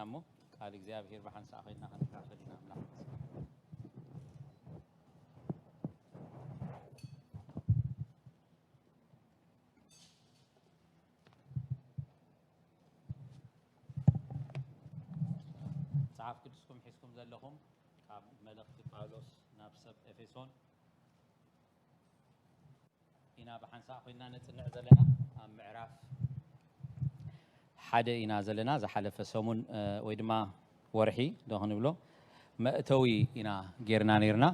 እሞ ቃል እግዚኣብሔር ብሓንሳእ ኮይና ክንካፈል ኢና። ኣምላኽ መጽሓፍ ቅዱስኩም ሒዝኩም ዘለኹም ካብ መልእኽቲ ጳውሎስ ናብ ሰብ ኤፌሶን ኢና ብሓንሳእ ኮይና ነጽንዕ ዘለና። ኣብ ምዕራፍ ሓደ ኢና ዘለና። ዝሓለፈ ሰሙን፣ እ፣ ወይ ድማ ወርሒ ዶ ክንብሎ መእተዊ ኢና ጌርና ነይርና።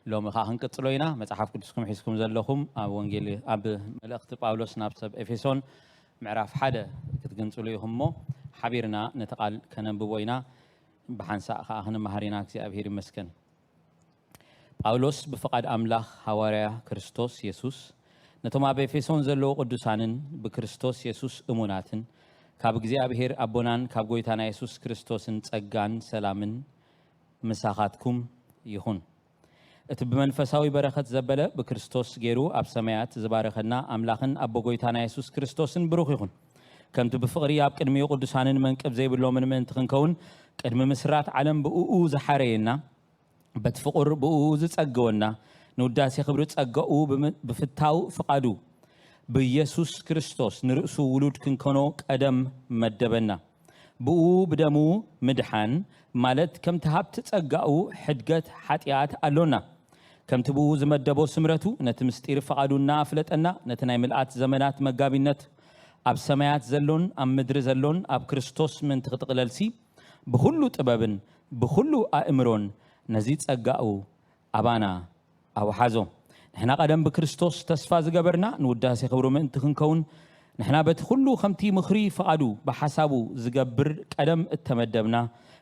ሎሚ ኸዓ ክንቅጽሎ ኢና። መጽሓፍ ቅዱስኩም ሒዝኩም ዘለኹም ኣብ ወንጌል፣ ኣብ መልእኽቲ ጳውሎስ ናብ ሰብ ኤፌሶን ምዕራፍ ሓደ ክትግንጽሉ ኢኹም እሞ ሓቢርና ነቲ ቃል ከነንብቦ ኢና። ብሓንሳእ ኸዓ ክንመሃር ኢና። እግዚኣብሔር ይመስገን። ጳውሎስ ብፍቓድ ኣምላኽ ሃዋርያ ክርስቶስ የሱስ ነቶም ኣብ ኤፌሶን ዘለዉ ቅዱሳንን ብክርስቶስ የሱስ እሙናትን ካብ እግዚኣብሔር ኣቦናን ካብ ጐይታና የሱስ ክርስቶስን ጸጋን ሰላምን ምሳኻትኩም ይኹን። እቲ ብመንፈሳዊ በረኸት ዘበለ ብክርስቶስ ገይሩ ኣብ ሰማያት ዝባረኸና ኣምላኽን ኣቦ ጐይታና የሱስ ክርስቶስን ብሩኽ ይኹን። ከምቲ ብፍቕሪ ኣብ ቅድሚኡ ቅዱሳንን መንቅብ ዘይብሎምን ምእንቲ ክንከውን ቅድሚ ምስራት ዓለም ብእኡ ዝሓረየና በቲ ፍቑር ብእኡ ዝጸገወና ንውዳሴ ክብሪ ጸጋኡ ብም-፣ ብፍታው ፍቓዱ ብኢየሱስ ክርስቶስ ንርእሱ ውሉድ ክንኮኖ ቀደም መደበና። ብእኡ ብደሙ ምድሓን ማለት ከምቲ ሃብቲ ጸጋኡ ሕድገት ሓጢኣት ኣሎና። ከምቲ ብእኡ ዝመደቦ ስምረቱ ነቲ ምስጢር ፍቓዱ እናኣፍለጠና ነቲ ናይ ምልኣት ዘመናት መጋቢነት ኣብ ሰማያት ዘሎን ኣብ ምድሪ ዘሎን ኣብ ክርስቶስ ምእንቲ ክጥቕለልሲ ብኹሉ ጥበብን ብኹሉ ኣእምሮን ነዚ ጸጋኡ ኣባና ኣውሓዞ። ንሕና ቀደም ብክርስቶስ ተስፋ ዝገበርና ንውዳሴ ክብሩ ምእንቲ ክንከውን ንሕና በቲ ኩሉ ከምቲ ምኽሪ ፍቓዱ ብሓሳቡ ዝገብር ቀደም እተመደብና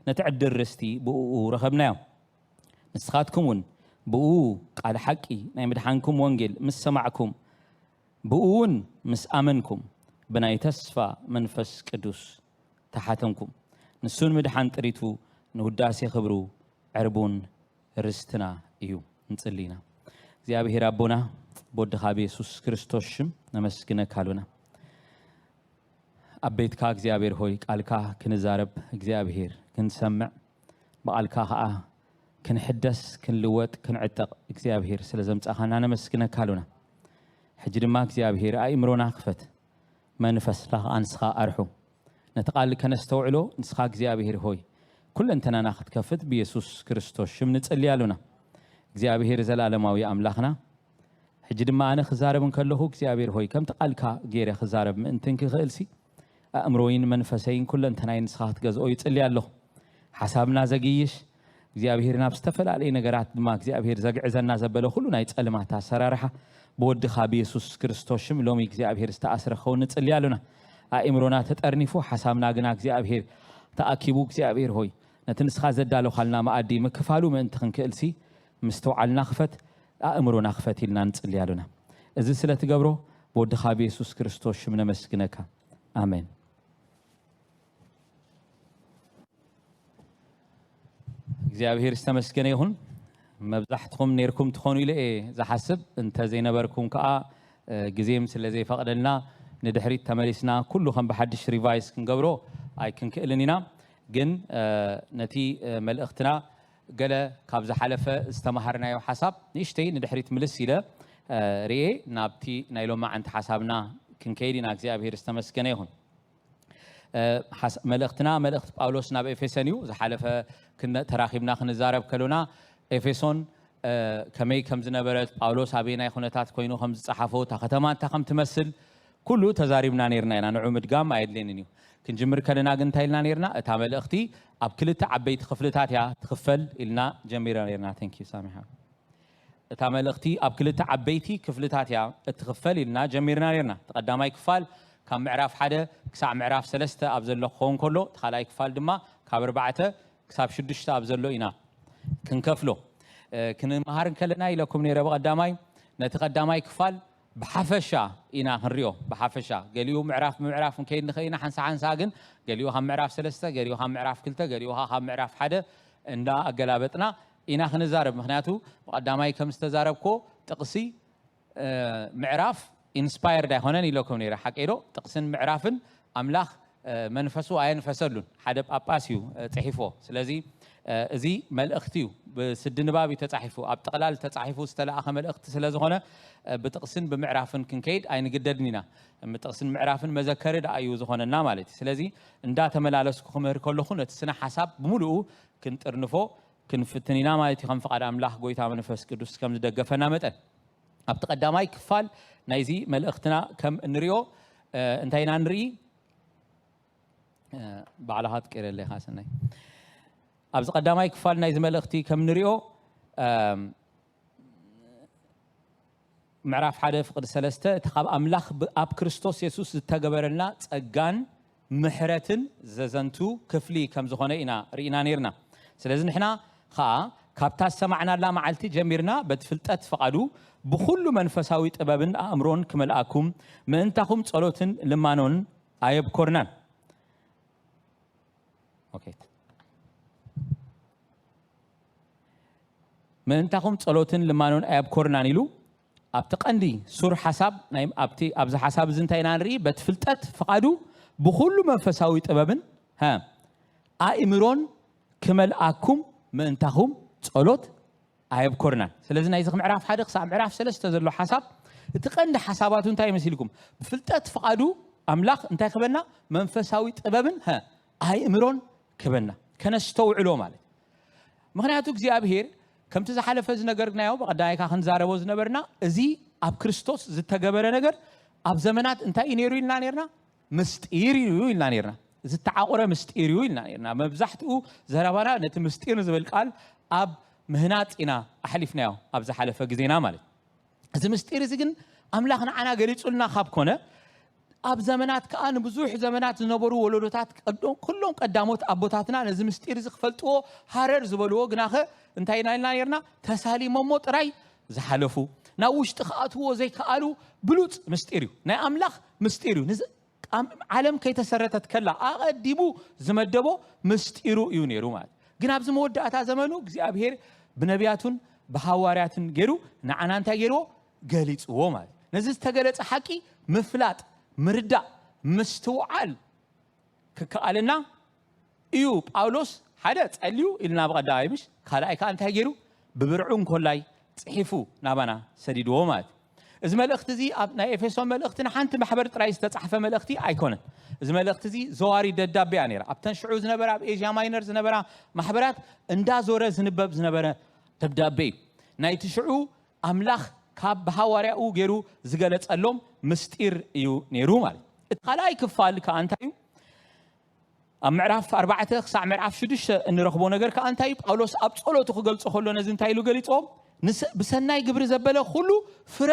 ነቲ ዕድል ርስቲ ብእኡ ረኸብናዮ። ንስኻትኩም እውን ብእኡ ቃል ሓቂ ናይ ምድሓንኩም ወንጌል ምስ ሰማዕኩም ብእኡ እውን ምስ ኣመንኩም ብናይ ተስፋ መንፈስ ቅዱስ ተሓተምኩም። ንሱ ንምድሓን ጥሪቱ ንውዳሴ ክብሩ ዕርቡን ርስትና እዩ። ንጽሊ ኢና። እግዚኣብሔር ኣቦና ብወድኻ ብየሱስ ክርስቶስ ሽም ነመስግነካ ኣሉና። ኣብ ቤትካ እግዚኣብሔር ሆይ ቃልካ ክንዛረብ እግዚኣብሔር ክንሰምዕ ብቓልካ ኸዓ ክንሕደስ ክንልወጥ ክንዕጠቕ እግዚኣብሔር ስለ ዘምጻኻና ነመስግነካ ኣሉና። ሕጂ ድማ እግዚኣብሔር ኣእምሮና ክፈት መንፈስና ኸዓ ንስኻ ኣርሑ። ነቲ ቃል ከነስተውዕሎ ንስኻ እግዚኣብሔር ሆይ ኩለንተናና ክትከፍት ብየሱስ ክርስቶስ ሽም ንጽሊ ኣሉና። እግዚኣብሔር ዘላለማዊ ኣምላኽና ሕጂ ድማ ኣነ ክዛረብ እንከለኹ እግዚኣብሔር ሆይ ከምቲ ቃልካ ገይረ ክዛረብ ምእንትን ክኽእልሲ ኣእምሮይን መንፈሰይን ኩለንተናይ ንስኻ ክትገዝኦ ይጽሊ ኣለኹ። ሓሳብና ዘግይሽ እግዚኣብሔር ናብ ዝተፈላለየ ነገራት ድማ እግዚኣብሔር ዘግዕዘና ዘበለ ኩሉ ናይ ጸልማት ኣሰራርሓ ብወድኻ ብየሱስ ክርስቶስ ሽም ሎሚ እግዚኣብሔር ዝተኣስረ ክኸውን ንጽሊ ኣሉና። ኣእምሮና ተጠርኒፉ ሓሳብና ግና እግዚኣብሔር ተኣኪቡ እግዚኣብሔር ሆይ ነቲ ንስኻ ዘዳለኻልና መኣዲ ምክፋሉ ምእንቲ ክንክእልሲ ምስትውዓልና ክፈት ኣእምሮና ክፈት ኢልና ንጽሊ ኣሉና። እዚ ስለ ትገብሮ ብወድኻ ብየሱስ ክርስቶስ ሽም ነመስግነካ። ኣሜን። እግዚኣብሔር ዝተመስገነ ይኹን። መብዛሕትኹም ነርኩም ትኾኑ ኢለ እየ ዝሓስብ። እንተ ዘይነበርኩም ከዓ ግዜም ስለ ዘይፈቕደልና ንድሕሪት ተመሊስና ኩሉ ከም ብሓድሽ ሪቫይዝ ክንገብሮ ኣይክንክእልን ኢና። ግን ነቲ መልእኽትና ገለ ካብ ዝሓለፈ ዝተምሃርናዮ ሓሳብ ንእሽተይ ንድሕሪት ምልስ ኢለ ርኤ ናብቲ ናይ ሎማዓንቲ ሓሳብና ክንከይድ ኢና። እግዚኣብሔር ዝተመስገነ ይኹን። መልእኽትና መልእኽቲ ጳውሎስ ናብ ኤፌሶን እዩ። ዝሓለፈ ተራኺብና ክንዛረብ ከሎና ኤፌሶን ከመይ ከም ዝነበረት ጳውሎስ ኣበየናይ ኩነታት ኮይኑ ከም ዝጸሓፎ እታ ከተማ እንታይ ከም ትመስል ኩሉ ተዛሪብና ነርና ኢና። ንዑ ምድጋም ኣየድልየንን እዩ። ክንጅምር ከለና ግን እንታይ ኢልና ነርና? እታ መልእኽቲ ኣብ ክልተ ዓበይቲ ክፍልታት እያ ትኽፈል ኢልና ጀሚርና ነርና። Thank you ሳሚሓ። እታ መልእኽቲ ኣብ ክልተ ዓበይቲ ክፍልታት እያ እትኽፈል ኢልና ጀሚርና ነርና። እቲ ቀዳማይ ክፋል ካብ ምዕራፍ ሓደ ክሳዕ ምዕራፍ ሰለስተ ኣብ ዘሎ ክኸውን ከሎ እቲ ካልኣይ ክፋል ድማ ካብ ኣርባዕተ ክሳብ ሽዱሽተ ኣብ ዘሎ ኢና ክንከፍሎ። ክንመሃር እንከለና ኢለኩም ነይረ ብቐዳማይ ነቲ ቀዳማይ ክፋል ብሓፈሻ ኢና ክንሪኦ። ብሓፈሻ ገሊኡ ምዕራፍ ብምዕራፍ ክንከይድ ንኽእል ኢና ሓንሳ ሓንሳ ግን ገሊኡ ካብ ምዕራፍ ሰለስተ ገሊኡ ካብ ምዕራፍ ክልተ ገሊኡ ካብ ምዕራፍ ሓደ እንዳ ኣገላበጥና ኢና ክንዛረብ። ምኽንያቱ ብቐዳማይ ከም ዝተዛረብኮ ጥቕሲ ምዕራፍ ኢንስፓየርድ ኣይኮነን ኢለኩም ነይረ። ሓቀይ ዶ? ጥቕስን ምዕራፍን ኣምላኽ መንፈሱ ኣየንፈሰሉን። ሓደ ጳጳስ እዩ ጽሒፎ። ስለዚ እዚ መልእኽቲ እዩ፣ ብስዲ ንባብ እዩ ተጻሒፉ፣ ኣብ ጥቕላል ተጻሒፉ ዝተለኣኸ መልእኽቲ ስለ ዝኾነ ብጥቕስን ብምዕራፍን ክንከይድ ኣይንግደድን ኢና። ጥቕስን ምዕራፍን መዘከሪ ደኣ እዩ ዝኾነና ማለት እዩ። ስለዚ እንዳተመላለስኩ ክምህር ከለኹ ነቲ ስነ ሓሳብ ብምሉኡ ክንጥርንፎ ክንፍትን ኢና ማለት እዩ። ከም ፍቓድ ኣምላኽ ጎይታ መንፈስ ቅዱስ ከም ዝደገፈና መጠን ኣብቲ ቀዳማይ ክፋል ናይዚ መልእኽትና ከም እንሪኦ እንታይ ኢና ንርኢ? ባዕልኻ ትቀይረለይ ኢኻ ሰናይ። ኣብዚ ቀዳማይ ክፋል ናይዚ መልእኽቲ ከም ንሪኦ ምዕራፍ ሓደ ፍቕዲ ሰለስተ እቲ ካብ ኣምላኽ ኣብ ክርስቶስ የሱስ ዝተገበረልና ጸጋን ምሕረትን ዘዘንቱ ክፍሊ ከም ዝኾነ ኢና ርኢና ነርና። ስለዚ ንሕና ኸኣ ካብታ ዝሰማዕናላ መዓልቲ ጀሚርና በቲ ፍልጠት ፍቓዱ ብኹሉ መንፈሳዊ ጥበብን ኣእምሮን ክመልኣኩም ምእንታኹም ጸሎትን ልማኖን ኣየብኮርናን። ምእንታኹም ጸሎትን ልማኖን ኣየብኮርናን ኢሉ ኣብቲ ቀንዲ ሱር ሓሳብ ኣብቲ ኣብዚ ሓሳብ እዚ እንታይ ኢና ንርኢ? በቲ ፍልጠት ፍቓዱ ብኹሉ መንፈሳዊ ጥበብን ኣእምሮን ክመልኣኩም ምእንታኹም ጸሎት ኣየብኮርናን። ስለዚ ናይዚ ምዕራፍ ሓደ ክሳብ ምዕራፍ ሰለስተ ዘሎ ሓሳብ እቲ ቀንዲ ሓሳባቱ እንታይ ይመስልኩም? ብፍልጠት ፍቓዱ ኣምላኽ እንታይ ክበና? መንፈሳዊ ጥበብን ኣእምሮን ክበና ከነስተውዕሎ ማለት። ምኽንያቱ እግዚኣብሄር ከምቲ ዝሓለፈ ዝነገርናዮ ብቐዳይካ ክንዛረቦ ዝነበርና እዚ ኣብ ክርስቶስ ዝተገበረ ነገር ኣብ ዘመናት እንታይ እዩ ነይሩ ኢልና ነርና? ምስጢር እዩ ኢልና ነርና። ዝተዓቑረ ምስጢር እዩ ኢልና ነርና። መብዛሕትኡ ዘረባና ነቲ ምስጢር ዝብል ቃል ኣብ ምህናጽ ኢና ኣሕሊፍናዮ ኣብ ዝሓለፈ ግዜና ማለት። እዚ ምስጢር እዚ ግን ኣምላኽ ንዓና ገሊጹልና ካብ ኮነ ኣብ ዘመናት ከኣ ንብዙሕ ዘመናት ዝነበሩ ወለዶታት ኩሎም ቀዳሞት ኣቦታትና ነዚ ምስጢር እዚ ክፈልጥዎ ሃረር ዝበልዎ ግናኸ እንታይ ኢና ኢልና ነርና? ተሳሊሞሞ ጥራይ ዝሓለፉ ናብ ውሽጢ ክኣትዎ ዘይከኣሉ ብሉጽ ምስጢር እዩ። ናይ ኣምላኽ ምስጢር እዩ። ዓለም ከይተሰረተት ከላ ኣቐዲሙ ዝመደቦ ምስጢሩ እዩ ነይሩ ማለት። ግን ኣብዚ መወዳእታ ዘመኑ እግዚኣብሄር ብነቢያቱን ብሃዋርያትን ገይሩ ንዓና እንታይ ገይርዎ? ገሊጽዎ ማለት። ነዚ ዝተገለጸ ሓቂ ምፍላጥ፣ ምርዳእ፣ ምስትውዓል ክከኣልና እዩ። ጳውሎስ ሓደ ጸልዩ ኢልና ብቐዳማይ ምሽ ካልኣይ ከኣ እንታይ ገይሩ? ብብርዑ እንኮላይ ጽሒፉ ናባና ሰዲድዎ ማለት እዩ። እዚ መልእኽቲ እዚ ኣብ ናይ ኤፌሶን መልእኽቲ ንሓንቲ ማሕበር ጥራይ ዝተጻሕፈ መልእኽቲ ኣይኮነን። እዚ መልእኽቲ እዚ ዘዋሪ ደብዳቤ እያ ነይራ። ኣብተን ሽዑ ዝነበራ ኣብ ኤዥያ ማይነር ዝነበራ ማሕበራት እንዳዞረ ዝንበብ ዝነበረ ደብዳቤ እዩ። ናይቲ ሽዑ ኣምላኽ ካብ ብሃዋርያኡ ገይሩ ዝገለጸሎም ምስጢር እዩ ነይሩ ማለት እዩ። እቲ ካልኣይ ክፋል ከኣ እንታይ እዩ? ኣብ ምዕራፍ ኣርባዕተ ክሳዕ ምዕራፍ ሽዱሽተ እንረኽቦ ነገር ከኣ እንታይ እዩ? ጳውሎስ ኣብ ጸሎቱ ክገልጾ ከሎ ነዚ እንታይ ኢሉ ገሊጾም? ብሰናይ ግብሪ ዘበለ ኩሉ ፍረ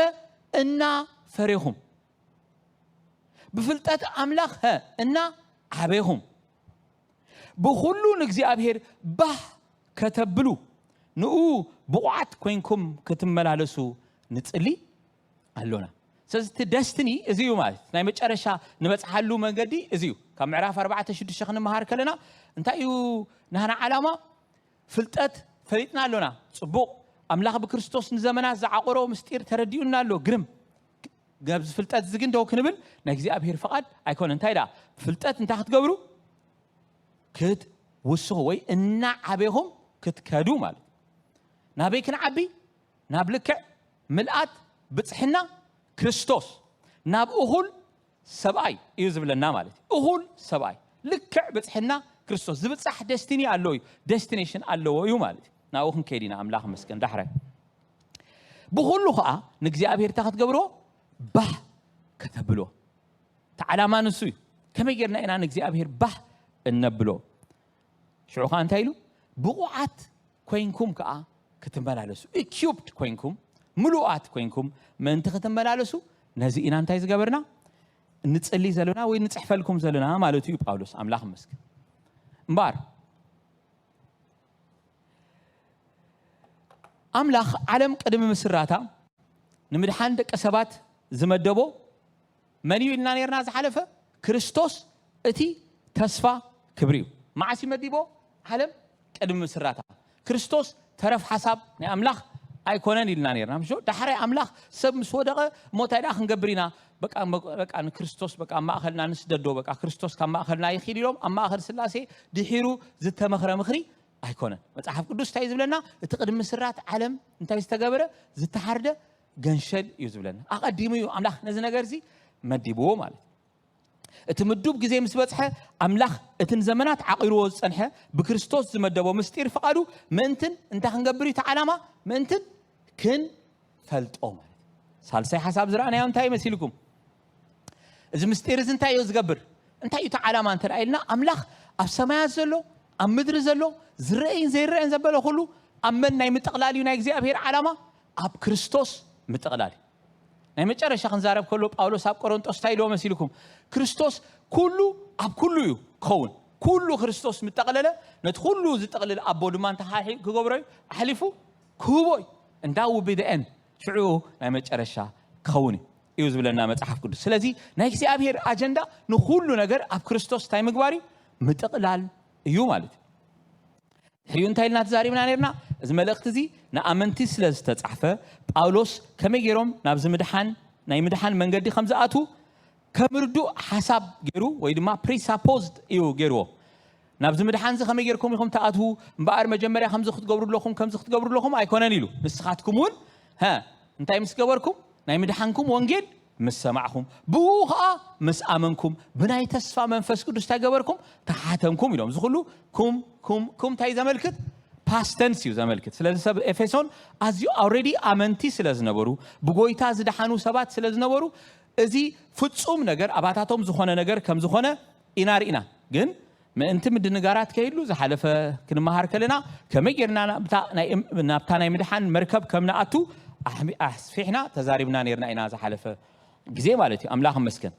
እናፈሬኹም ብፍልጠት ኣምላኽ እና ዓበይኹም ብኹሉ ንእግዚኣብሔር ባህ ከተብሉ ንኡ ብቑዓት ኮይንኩም ክትመላለሱ ንጽሊ ኣሎና። ስለዚ እቲ ደስትኒ እዚ እዩ ማለት ናይ መጨረሻ ንበጽሓሉ መንገዲ እዚ እዩ። ካብ ምዕራፍ ኣርባዕተ ሽዱሽተ ክንመሃር ከለና እንታይ እዩ ናህና ዓላማ? ፍልጠት ፈሊጥና ኣሎና። ጽቡቕ፣ ኣምላኽ ብክርስቶስ ንዘመናት ዝዓቆሮ ምስጢር ተረዲኡና ኣሎ። ግርም። ገብዚ ፍልጠት እዚ ግን ደው ክንብል ናይ እግዚኣብሔር ፍቓድ ኣይኮነ። እንታይ ደኣ ፍልጠት እንታይ ክትገብሩ? ክትውስኹ ወይ እናዓቤኹም ክትከዱ ማለት እዩ። ናበይ ክንዓቢ? ናብ ልክዕ ምልኣት ብጽሕና ክርስቶስ፣ ናብ እኹል ሰብኣይ እዩ ዝብለና ማለት እዩ። እኹል ሰብኣይ ልክዕ ብጽሕና ክርስቶስ ዝብጻሕ ደስቲኒ ኣለዎ እዩ፣ ደስቲኔሽን ኣለዎ እዩ ማለት እዩ። ናብኡ ክንከይድ ኢና። ኣምላኽ መስገን ዳሕራይ ብኹሉ ኸዓ ንእግዚኣብሔር እንታይ ክትገብርዎ? ባህ ከተብልዎ። እቲ ዓላማ ንሱ እዩ። ከመይ ጌርና ኢና ንእግዚኣብሔር ባህ እነብሎ? ሽዑ ኸዓ እንታይ ኢሉ? ብቑዓት ኮይንኩም ከኣ ክትመላለሱ፣ ኢኪውፕድ ኮይንኩም፣ ምሉኣት ኮይንኩም ምእንቲ ክትመላለሱ ነዚ ኢና እንታይ ዝገበርና? እንጽሊ ዘለና ወይ ንጽሕፈልኩም ዘለና ማለት እዩ ጳውሎስ። ኣምላኽ ይመስገን። እምበኣር ኣምላኽ ዓለም ቅድሚ ምስራታ ንምድሓን ደቂ ሰባት ዝመደቦ መን እዩ ኢልና ነርና? ዝሓለፈ ክርስቶስ እቲ ተስፋ ክብሪ እዩ። መዓስ እዩ መዲቦ? ዓለም ቅድሚ ምስራታ። ክርስቶስ ተረፍ ሓሳብ ናይ ኣምላኽ ኣይኮነን ኢልና ነርና። ምሽ ዳሕራይ ኣምላኽ ሰብ ምስ ወደቐ፣ እሞ እንታይ ደኣ ክንገብር ኢና? በቃ፣ በቃ ንክርስቶስ በቃ ኣብ ማእኸልና ንስደዶ፣ በቃ ክርስቶስ ካብ ማእኸልና ይኺድ ኢሎም ኣብ ማእኸል ስላሴ ድሒሩ ዝተመኽረ ምኽሪ ኣይኮነን። መጽሓፍ ቅዱስ እንታይ እዩ ዝብለና? እቲ ቅድሚ ስራት ዓለም እንታይ ዝተገበረ? ዝተሓርደ ገንሸል እዩ ዝብለና። ኣቐዲሙ እዩ ኣምላኽ ነዚ ነገር እዚ መዲብዎ ማለት እዩ። እቲ ምዱብ ግዜ ምስ በጽሐ፣ ኣምላኽ እቲ ንዘመናት ዓቒርዎ ዝጸንሐ ብክርስቶስ ዝመደቦ ምስጢር ፍቓዱ ምእንትን እንታይ ክንገብር እዩ? እቲ ዓላማ ምእንትን ክንፈልጦ ማለት እዩ። ሳልሳይ ሓሳብ ዝረኣናዮ እንታይ መሲልኩም? እዚ ምስጢር እዚ እንታይ እዩ ዝገብር? እንታይ እዩ እቲ ዓላማ እንተ ደኣ ኢልና፣ ኣምላኽ ኣብ ሰማያት ዘሎ፣ ኣብ ምድሪ ዘሎ፣ ዝረአይን ዘይረአን ዘበለ ኩሉ ኣብ መን ናይ ምጥቕላል እዩ? ናይ እግዚኣብሔር ዓላማ ኣብ ክርስቶስ ምጥቕላል እዩ። ናይ መጨረሻ ክንዛረብ ከሎ ጳውሎስ ኣብ ቆሮንጦስ እንታይ ኢልዎ መሲልኩም? ክርስቶስ ኩሉ ኣብ ኩሉ እዩ ክኸውን። ኩሉ ክርስቶስ ምጠቕለለ፣ ነቲ ኩሉ ዝጠቕልል ኣቦ ድማ እንታይ ሓሒ-፣ ክገብሮ እዩ? ኣሕሊፉ ክህቦ እዩ። እንዳ ውቢ ደአን ሽዑ ናይ መጨረሻ ክኸውን እዩ፣ እዩ ዝብለና መጽሓፍ ቅዱስ። ስለዚ ናይ እግዚኣብሔር ኣጀንዳ ንኹሉ ነገር ኣብ ክርስቶስ እንታይ ምግባር እዩ? ምጥቕላል እዩ ማለት እዩ። ሕዩ እንታይ ኢልና ተዛሪብና ነርና? እዚ መልእኽቲ እዚ ንኣመንቲ ስለ ዝተጻሕፈ፣ ጳውሎስ ከመይ ገይሮም ናብዚ ምድሓን፣ ናይ ምድሓን መንገዲ ከም ዝኣትዉ ከም ርዱእ ሓሳብ ገይሩ ወይ ድማ ፕሪሳፖዝድ እዩ ገይርዎ። ናብዚ ምድሓን እዚ ከመይ ገይርኩም ኢኹም ትኣትዉ? እምበኣር መጀመርያ ከምዚ ክትገብሩ ኣለኹም፣ ከምዚ ክትገብሩ ኣለኹም ኣይኮነን ኢሉ። ንስኻትኩም እውን፣ ሀ፣ እንታይ ምስ ገበርኩም? ናይ ምድሓንኩም ወንጌል ምስ ሰማዕኩም፣ ብኡ ኸዓ ምስ ኣመንኩም፣ ብናይ ተስፋ መንፈስ ቅዱስ እንታይ ገበርኩም? ተሓተምኩም ኢሎም። እዚ ኩሉ ኩም፣ ኩም፣ ኩም እንታይ ዘመልክት? ፓስት ተንስ እዩ ዘመልክት። ስለዚ ሰብ ኤፌሶን ኣዝዩ ኣልሬዲ ኣመንቲ ስለ ዝነበሩ፣ ብጎይታ ዝደሓኑ ሰባት ስለ ዝነበሩ፣ እዚ ፍጹም ነገር ኣባታቶም ዝኾነ ነገር ከም ዝኾነ ኢና ርኢና። ግን ምእንቲ ምድንጋራት ከይህሉ ዝሓለፈ ክንመሃር ከለና ከመይ ጌርና ናብታ ናይ እም-፣ ናብታ ናይ ምድሓን መርከብ ከም ንኣቱ ኣሕሚ-፣ ኣስፊሕና ተዛሪብና ኔርና ኢና ዝሓለፈ ግዜ ማለት እዩ። ኣምላኽ ይመስገን።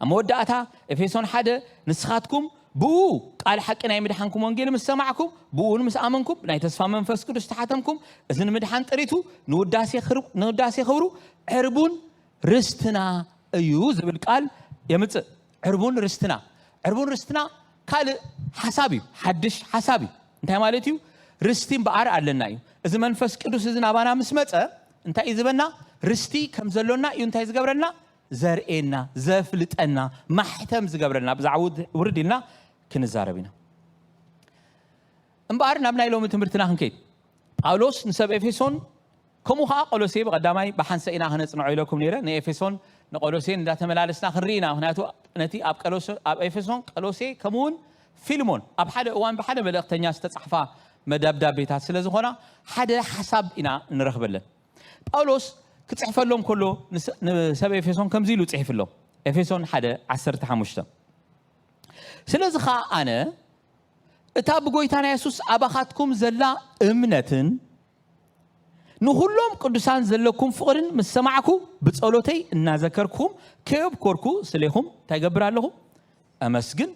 ኣብ መወዳእታ ኤፌሶን ሓደ ንስኻትኩም ብኡ ቃል ሓቂ ናይ ምድሓንኩም ወንጌል ምስ ሰማዕኩም ብኡውን ምስ ኣመንኩም ናይ ተስፋ መንፈስ ቅዱስ ተሓተምኩም፣ እዚ ንምድሓን ጥሪቱ ንውዳሴ ክር-፣ ንውዳሴ ክብሩ ዕርቡን ርስትና እዩ ዝብል ቃል የምጽእ። ዕርቡን ርስትና፣ ዕርቡን ርስትና ካልእ ሓሳብ እዩ፣ ሓድሽ ሓሳብ እዩ። እንታይ ማለት እዩ? ርስቲ እምበኣር ኣለና እዩ። እዚ መንፈስ ቅዱስ እዚ ናባና ምስ መጸ እንታይ እዩ ዝበና? ርስቲ ከም ዘሎና እዩ እንታይ ዝገብረልና? ዘርእየና፣ ዘፍልጠና፣ ማሕተም ዝገብረልና። ብዛዕባ ውድ-፣ ውርድ ኢልና ክንዛረብ ኢና። እምበኣር ናብ ናይ ሎሚ ትምህርትና ክንከይድ፣ ጳውሎስ ንሰብ ኤፌሶን፣ ከምኡ ኸዓ ቆሎሴ ብቐዳማይ ብሓንሰ ኢና ክነጽንዖ ኢለኩም ነይረ። ንኤፌሶን ንቆሎሴን እንዳተመላለስና ክንርኢ ኢና። ምኽንያቱ ነቲ ኣብ ቀሎሶ-፣ ኣብ ኤፌሶን፣ ቆሎሴ ከምኡውን ፊልሞን ኣብ ሓደ እዋን ብሓደ መልእኽተኛ ዝተጻሕፋ መደብዳቤታት ስለ ዝኾና ሓደ ሓሳብ ኢና ንረኽበለን። ጳውሎስ ክጽሕፈሎም ከሎ ንስ-፣ ንሰብ ኤፌሶን ከምዚ ኢሉ ጽሒፍሎም። ኤፌሶን ሓደ ዓሰርተ ሓሙሽተ፣ ስለዚ ኸዓ ኣነ እታ ብጎይታና የሱስ ኣባኻትኩም ዘላ እምነትን ንኹሎም ቅዱሳን ዘለኩም ፍቕርን ምስ ሰማዕኩ ብጸሎተይ እናዘከርኩም ከየብኮርኩ ስሌኹም እንታይ ገብር ኣለኹ? ኣመስግን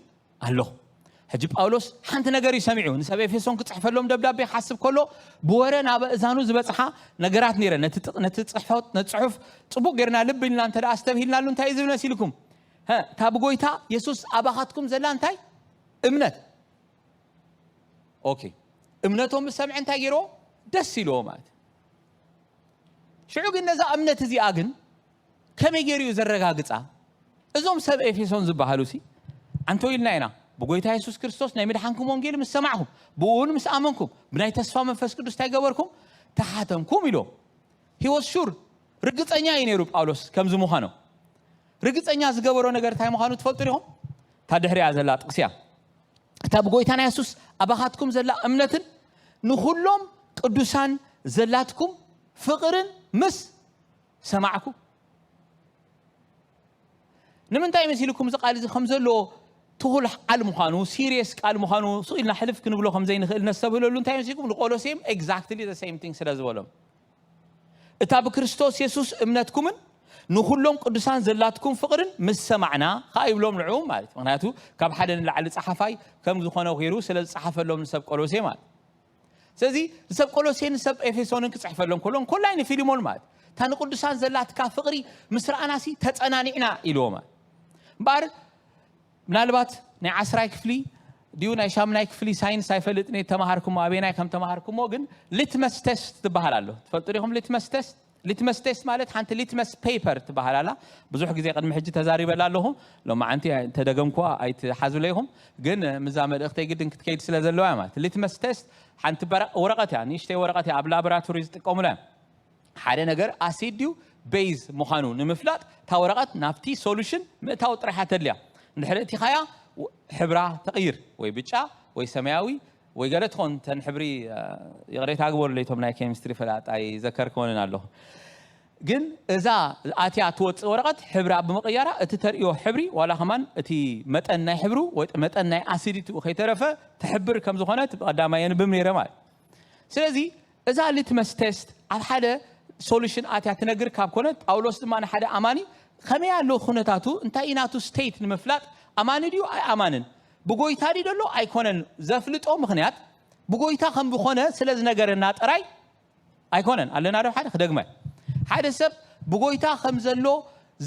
ኣለኹ። ሕጂ ጳውሎስ ሓንቲ ነገር እዩ ሰሚዑ። ንሰብ ኤፌሶን ክጽሕፈሎም ደብዳቤ ክሓስብ ከሎ ብወረ ናብ እዛኑ ዝበጽሓ ነገራት ነይረ። ነቲ ጥ-፣ ነቲ ጽሕፈት፣ ነቲ ጽሑፍ ጽቡቕ ጌርና ልብ ኢልና እንተ ደኣ ኣስተብሂልናሉ እንታይ እዩ ዝብል መሲልኩም? ሀ፣ እታ ብጎይታ የሱስ ኣባኻትኩም ዘላ እንታይ? እምነት። ኦኬ። እምነቶም ምስ ሰምዐ እንታይ ገይርዎ? ደስ ኢልዎ ማለት እዩ። ሽዑ ግን ነዛ እምነት እዚኣ ግን ከመይ ገይሩ እዩ ዘረጋግጻ? እዞም ሰብ ኤፌሶን ዝበሃሉ ሲ፣ ኣንቶ ኢልና ኢና፣ ብጎይታ የሱስ ክርስቶስ ናይ ምድሓንኩም ወንጌል ምስ ሰማዕኩም፣ ብኡ እውን ምስ ኣመንኩም፣ ብናይ ተስፋ መንፈስ ቅዱስ እንታይ ገበርኩም? ተሓተምኩም ኢሎም። He was sure፣ ርግጸኛ እዩ ነይሩ ጳውሎስ ከምዚ ምዃኖም። ርግጸኛ ዝገበሮ ነገር እንታይ ምዃኑ ትፈልጡ ዲኹም? እታ ድሕሪኣ ዘላ ጥቕሲ እያ። እታ ብጎይታና የሱስ ኣባኻትኩም ዘላ እምነትን ንኹሎም ቅዱሳን ዘላትኩም ፍቕርን ምስ ሰማዕኩ። ንምንታይ መሲልኩም እዚ ቃል እዚ ከም ዘለዎ ትኹል ቃል ምዃኑ፣ ሲሪየስ ቃል ምዃኑ ስቕ ኢልና ሕልፍ ክንብሎ ከም ዘይንኽእል ነስተብህለሉ እንታይ መሲልኩም? ንቆሎሴም exactly the same thing ስለ ዝበሎም። እታ ብክርስቶስ የሱስ እምነትኩምን ንኹሎም ቅዱሳን ዘላትኩም ፍቕርን ምስ ሰማዕና ኸኣ ይብሎም ንዕኡ ማለት እዩ። ምኽንያቱ ካብ ሓደ ንላዕሊ ጸሓፋይ ከም ዝኾነ ገይሩ ስለ ዝጸሓፈሎም ንሰብ ቆሎሴ ማለት እዩ። ስለዚ ንሰብ ቆሎሴን ንሰብ ኤፌሶንን ክጽሕፈሎም ከሎ እንኮላይ ንፊልሞን ማለት እታ ንቅዱሳን ዘላትካ ፍቕሪ ምስ ረኣናሲ ተጸናኒዕና ኢልዎ ማለት። እምበኣር ምናልባት ናይ ዓስራይ ክፍሊ ድዩ ናይ ሻምናይ ክፍሊ ሳይንስ ኣይፈልጥን እየ ተማሃርኩሞ፣ ኣበናይ ከም ተማሃርኩሞ። ግን ሊትመስ ቴስት ትበሃል ኣሎ። ትፈልጡ ዲኹም ሊትመስ ቴስት? ሊትመስ ቴስት ማለት ሓንቲ ሊትመስ ፔፐር ትበሃል ኣላ። ብዙሕ ግዜ ቅድሚ ሕጂ ተዛሪበላ ኣለኹ። ሎማዓንቲ ተደገምኩዋ ኣይትሓዙለይኹም። ግን ምዛ መልእኽተይ ግድን ክትከይድ ስለ ዘለዋ እያ። ማለት ሊትመስ ቴስት ሓንቲ በረ- ወረቐት እያ፣ ንእሽተይ ወረቐት እያ። ኣብ ላቦራቶሪ ዝጥቀሙላ እዮም። ሓደ ነገር ኣሲድ ድዩ ቤዝ ምዃኑ ንምፍላጥ እታ ወረቐት ናብቲ ሶሉሽን ምእታው ጥራሕ እያ ተድልያ። እንድሕር እቲኻያ፣ ሕብራ ተቕይር፣ ወይ ብጫ ወይ ሰማያዊ ወይ ገለ ትኾን። ተን ሕብሪ ይቕሬታ ግበሩለይ፣ እቶም ናይ ኬሚስትሪ ፈላጥ ኣይዘከርክወንን ኣለኹ። ግን እዛ ኣትያ ትወፅእ ወረቐት ሕብራ ብምቕያራ እቲ ተርእዮ ሕብሪ ዋላ ከማን እቲ መጠን ናይ ሕብሩ ወይ መጠን ናይ ኣሲዲቲኡ ከይተረፈ ትሕብር ከም ዝኾነት ብቐዳማይ የንብብ ነይረ ማለት። ስለዚ እዛ ሊትመስ ቴስት ኣብ ሓደ ሶሉሽን ኣትያ ትነግር ካብ ኮነት፣ ጳውሎስ ድማ ንሓደ ኣማኒ ከመይ ኣሎ ኩነታቱ፣ እንታይ እዩ ናቱ ስቴት ንምፍላጥ፣ ኣማኒ ድዩ ኣይኣማንን፣ ብጎይታ ድዩ ዘሎ ኣይኮነን ዘፍልጦ ምኽንያት ብጎይታ ከም ዝኾነ ስለ ዝነገረና ጥራይ ኣይኮነን። ኣለና ዶ ሓደ ክደግመ፣ ሓደ ሰብ ብጎይታ ከም ዘሎ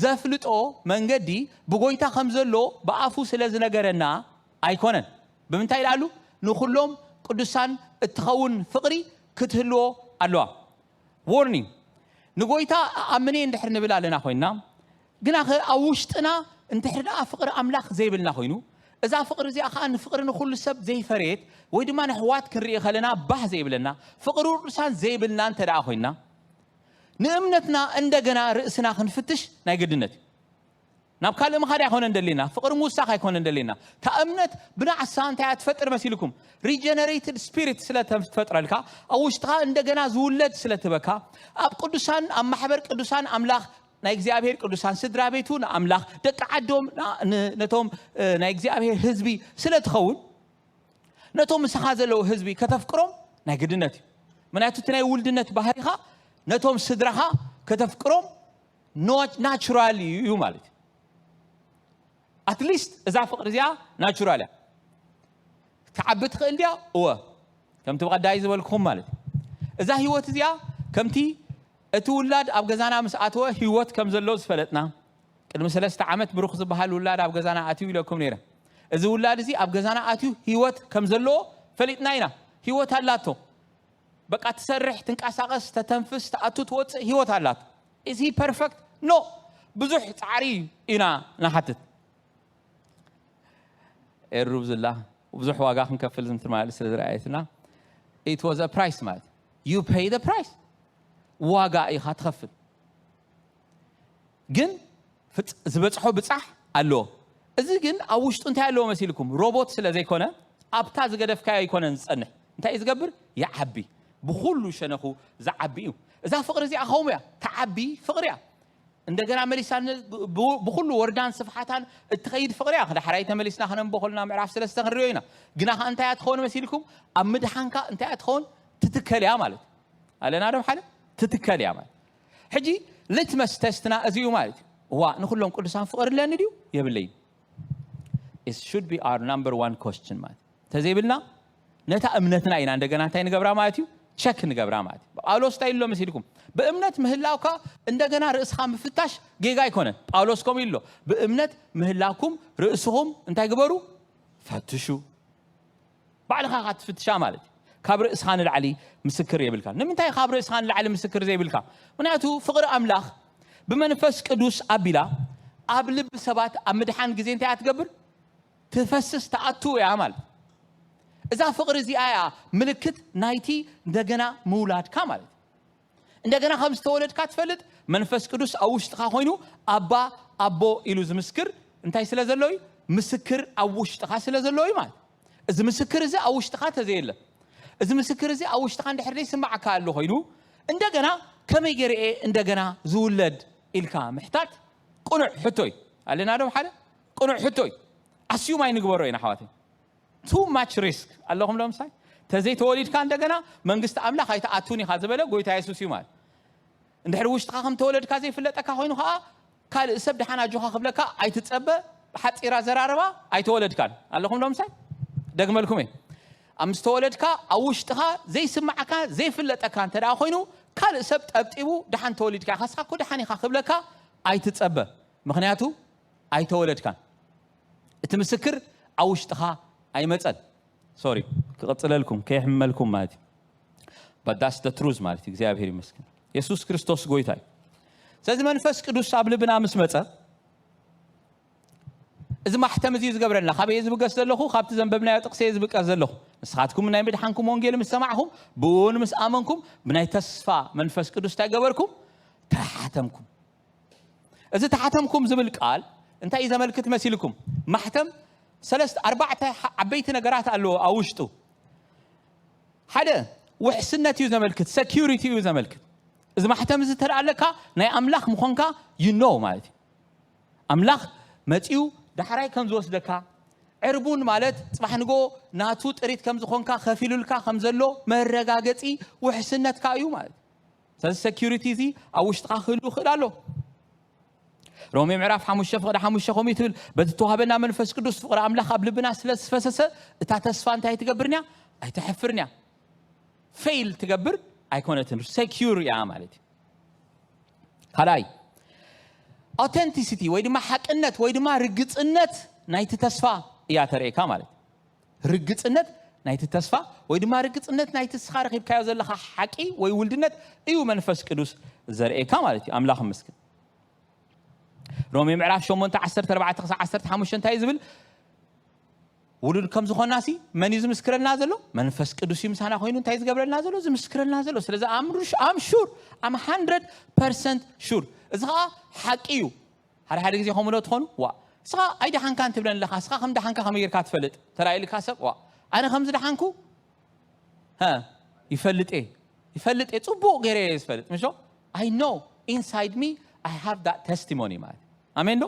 ዘፍልጦ መንገዲ ብጎይታ ከም ዘሎ ብኣፉ ስለ ዝነገረና ኣይኮነን። ብምንታይ ኢላሉ? ንኹሎም ቅዱሳን እትኸውን ፍቕሪ ክትህልዎ ኣለዋ። ዎርኒንግ። ንጎይታ ኣኣምን እየ እንድሕር ንብል ኣለና ኮይንና፣ ግና ኸ ኣብ ውሽጥና እንድሕር ደኣ ፍቕሪ ኣምላኽ ዘይብልና ኮይኑ፣ እዛ ፍቕሪ እዚኣ ኸኣ ንፍቕሪ ንኹሉ ሰብ ዘይፈረየት ወይ ድማ ንሕዋት ክንርኢ ከለና ባህ ዘይብለና፣ ፍቕሪ ቅዱሳን ዘይብልና እንተ ደኣ ኮይንና፣ ንእምነትና እንደገና ርእስና ክንፍትሽ ናይ ግድነት እዩ። ናብ ካልእ ምኻድ ኣይኮነን ደሊና፣ ፍቕሪ ምውሳኽ ኣይኮነን ደሊና። እታ እምነት ብናዕሳ እንታይ እያ ትፈጥር መሲልኩም? ሪጀነሬትድ ስፒሪት ስለ ተፈጥረልካ፣ ኣብ ውሽጥኻ እንደገና ዝውለድ ስለ ትበካ፣ ኣብ ቅዱሳን፣ ኣብ ማሕበር ቅዱሳን ኣምላኽ ናይ እግዚኣብሔር ቅዱሳን ስድራ ቤቱ ንኣምላኽ፣ ደቂ ዓዶም ና- ን- ነቶም እ፣ ናይ እግዚኣብሔር ህዝቢ ስለ ትኸውን፣ ነቶም ምሳኻ ዘለዉ ህዝቢ ከተፍቅሮም ናይ ግድነት እዩ። ምክንያቱ እቲ ናይ ውልድነት ባህሪኻ ነቶም ስድራኻ ከተፍቅሮም ናቹራል እዩ ማለት እዩ። ኣትሊስት እዛ ፍቕሪ እዚኣ ናቹራል እያ። ትዓቢ ትኽእል ድያ? እወ። ከምቲ ብቐዳይ ዝበልኩኹም ማለት እዩ። እዛ ህይወት እዚኣ ከምቲ እቲ ውላድ ኣብ ገዛና ምስ ኣተወ ህይወት ከም ዘሎ ዝፈለጥና፣ ቅድሚ ሰለስተ ዓመት ብሩኽ ዝበሃል ውላድ ኣብ ገዛና ኣትዩ ኢለኩም ነይረ። እዚ ውላድ እዚ ኣብ ገዛና ኣትዩ ህይወት ከም ዘለዎ ፈሊጥና ኢና። ህይወት ኣላቶ። በቃ ትሰርሕ፣ ትንቀሳቐስ፣ ተተንፍስ፣ ትኣቱ፣ ትወፅእ ህይወት ኣላቶ። ኢዝ ሂ ፐርፈክት? ኖ። ብዙሕ ፃዕሪ ኢና ንሓትት። ኤሩ ብዙላ ብዙሕ ዋጋ ክንከፍል ዝምትር ማለት ስለ ዝረኣየትና፣ it was a price ማለት you pay the price፣ ዋጋ ኢኻ ትኸፍል። ግን ፍጽ- ዝበጽሖ ብጻሕ ኣለዎ። እዚ ግን ኣብ ውሽጡ እንታይ ኣለዎ መሲልኩም? ሮቦት ስለ ዘይኮነ ኣብታ ዝገደፍካዮ ኣይኮነን ዝጸንሕ። እንታይ እዩ ዝገብር? ይዓቢ። ብኹሉ ሸነኹ ዝዓቢ እዩ። እዛ ፍቕሪ እዚኣ ከምኡ እያ። ትዓቢ ፍቕሪ እያ። እንደገና መሊሳ ን- ብ- ብኹሉ ወርዳን ስፍሓታን እትኸይድ ፍቕሪ እያ። ዳሕራይ ተመሊስና ከነንቦ ከለና ምዕራፍ ሰለስተ ክንሪኦ ኢና። ግና ኸ እንታይ እያ ትኸውን መሲልኩም? ኣብ ምድሓንካ እንታይ እያ ትኸውን? ትትከል እያ ማለት እዩ። ኣለና ዶ ሓደ? ትትከል እያ ማለት። ሕጂ ሊትመስ ቴስትና እዚ እዩ ማለት እዩ። እዋ ንኹሎም ቅዱሳን ፍቕሪ ኣለኒ ድዩ የብለይን? It should be our number one question ማለት። ተዘይብልና ነታ እምነትና ኢና እንደገና እንታይ ንገብራ ማለት እዩ? ቸክ ንገብራ ማለት እዩ። ጳውሎስ እንታይ ኢሎ መሲልኩም? ብእምነት ምህላውካ እንደገና ርእስኻ ምፍታሽ ጌጋ ኣይኮነን። ጳውሎስ ከምኡ ኢሎ፣ ብእምነት ምህላውኩም ርእስኹም እንታይ ግበሩ? ፈትሹ። ባዕልኻ ኢኻ ትፍትሻ ማለት እዩ። ካብ ርእስኻ ንላዕሊ ምስክር የብልካ። ንምንታይ ካብ ርእስኻ ንላዕሊ ምስክር ዘይብልካ? ምክንያቱ ፍቕሪ ኣምላኽ ብመንፈስ ቅዱስ ኣቢላ ኣብ ልቢ ሰባት ኣብ ምድሓን ግዜ እንታይ እያ ትገብር? ትፈስስ፣ ትኣቱ እያ ማለት። እዛ ፍቕሪ እዚኣ እያ ምልክት ናይቲ እንደገና ምውላድካ ማለት። እንደገና ከም ዝተወለድካ ትፈልጥ፣ መንፈስ ቅዱስ ኣብ ውሽጥኻ ኮይኑ ኣባ ኣቦ ኢሉ ዝምስክር እንታይ ስለ ዘሎ እዩ? ምስክር ኣብ ውሽጥኻ ስለ ዘሎ እዩ ማለት። እዚ ምስክር እዚ ኣብ ውሽጥኻ ተዘየለ፣ እዚ ምስክር እዚ ኣብ ውሽጥኻ እንድሕር ዘይስማዓካ ኣሎ ኮይኑ፣ እንደገና ከመይ ገይረ እየ እንደገና ዝውለድ ኢልካ ምሕታት ቅኑዕ ሕቶ እዩ። ኣለና ዶ ሓደ ቅኑዕ ሕቶ እዩ። ኣስዩም ኣይንግበሮ ኢና ኣሕዋተይ። ቱ ማች ሪስክ ኣለኹም ዶ ምሳይ? ተዘይተወሊድካ እንደገና መንግስቲ ኣምላኽ ኣይትኣቱን ኢኻ ዝበለ ጎይታ የሱስ እዩ ማለት። እንድሕር ውሽጥኻ ከም ተወለድካ ዘይፍለጠካ ኮይኑ ኸዓ ካልእ ሰብ ደሓን ኣጆኻ ክብለካ ኣይትጸበ። ብሓጺር ኣዘራርባ ኣይተወለድካን ኣለኹም ዶ ምሳይ? ደግመልኩም እየ። ኣብ ምስ ተወለድካ ኣብ ውሽጥኻ ዘይስማዓካ ዘይፍለጠካ እንተ ደኣ ኮይኑ ካልእ ሰብ ጠብጢቡ ደሓን ተወሊድካ ኢኻ፣ እስኻ እኮ ደሓን ኢኻ ክብለካ ኣይትጸበ። ምኽንያቱ ኣይተወለድካን። እቲ ምስክር ኣብ ውሽጥኻ ኣይመፀን። ሶሪ፣ ክቕፅለልኩም ከየሕመልኩም ማለት እዩ። But that's the truth ማለት እዩ። እግዚኣብሔር ይመስገን። የሱስ ክርስቶስ ጎይታ እዩ። ስለዚ መንፈስ ቅዱስ ኣብ ልብና ምስ መፀ፣ እዚ ማሕተም እዚ እዩ ዝገብረልና። ካበይ እየ ዝብገስ ዘለኹ? ካብቲ ዘንበብናዮ ጥቕሲ እየ ዝብቀስ ዘለኹ። ንስኻትኩም ናይ ምድሓንኩም ወንጌል ምስ ሰማዕኹም፣ ብእውን ምስ ኣመንኩም፣ ብናይ ተስፋ መንፈስ ቅዱስ እንታይ ገበርኩም? ተሓተምኩም። እዚ ተሓተምኩም ዝብል ቃል እንታይ እዩ ዘመልክት መሲልኩም? ማሕተም ሰለስተ ኣርባዕተ ዓበይቲ ነገራት ኣለዎ ኣብ ውሽጡ። ሓደ፣ ውሕስነት እዩ ዘመልክት፣ ሰኪሪቲ እዩ ዘመልክት። እዚ ማሕተም እዚ ተደኣ ኣለካ፣ ናይ ኣምላኽ ምኾንካ you know ማለት እዩ። ኣምላኽ መፂኡ ዳሕራይ ከም ዝወስደካ፣ ዕርቡን ማለት ፅባሕ ንጎ ናቱ ጥሪት ከም ዝኾንካ፣ ከፊሉልካ ከም ዘሎ መረጋገፂ ውሕስነትካ እዩ ማለት እዩ። ስለዚ ሰኪሪቲ እዚ ኣብ ውሽጥኻ ክህሉ ይኽእል ኣሎ። ሮሜ ምዕራፍ ሓሙሽተ ፍቕዲ ሓሙሽተ ከምኡ ትብል፣ በቲ ተዋህበና መንፈስ ቅዱስ ፍቕሪ ኣምላኽ ኣብ ልብና ስለ ዝፈሰሰ፣ እታ ተስፋ እንታይ ትገብርንያ? ኣይተሕፍርንያ። ፌይል ትገብር ኣይኮነትን፣ ሰኪር እያ ማለት እዩ። ካልኣይ፣ ኣውተንቲሲቲ ወይ ድማ ሓቅነት ወይ ድማ ርግፅነት ናይቲ ተስፋ እያ ተርእየካ ማለት እዩ። ርግፅነት ናይቲ ተስፋ ወይ ድማ ርግፅነት ናይቲ ንስኻ ረኺብካዮ ዘለኻ ሓቂ ወይ ውልድነት እዩ መንፈስ ቅዱስ ዘርእየካ ማለት እዩ። ኣምላኽ ይመስገን። ሮሜ ምዕራፍ ሸሞንተ ዓሰርተ ኣርባዕተ ክሳብ ዓሰርተ ሓሙሽተ እንታይ እዩ ዝብል? ውሉድ ከም ዝኾናሲ መን እዩ ዝምስክረልና ዘሎ? መንፈስ ቅዱስ እዩ ምሳና ኮይኑ እንታይ ዝገብረልና ዘሎ? ዝምስክረልና ዘሎ። ስለዚ ኣምሩሽ ኣም ሹር ኣም ሃንድረድ ፐርሰንት ሹር። እዚ ከዓ ሓቂ እዩ። ሓደ ሓደ ግዜ ከምኡ ዶ ትኾኑ? ዋ፣ እስኻ ኣይደሓንካን ትብለኒ ኣለኻ። እስኻ ከም ደሓንካ ከመይ ጌርካ ትፈልጥ? ተላኢልካ ሰብ፣ ዋ፣ ኣነ ከም ዝደሓንኩ፣ ሀ፣ ይፈልጥ እየ። ይፈልጥ እየ፣ ጽቡቕ ገይረ እየ ዝፈልጥ። ምሾ? I know inside me, I have that testimony ማለት። ኣሜን ዶ?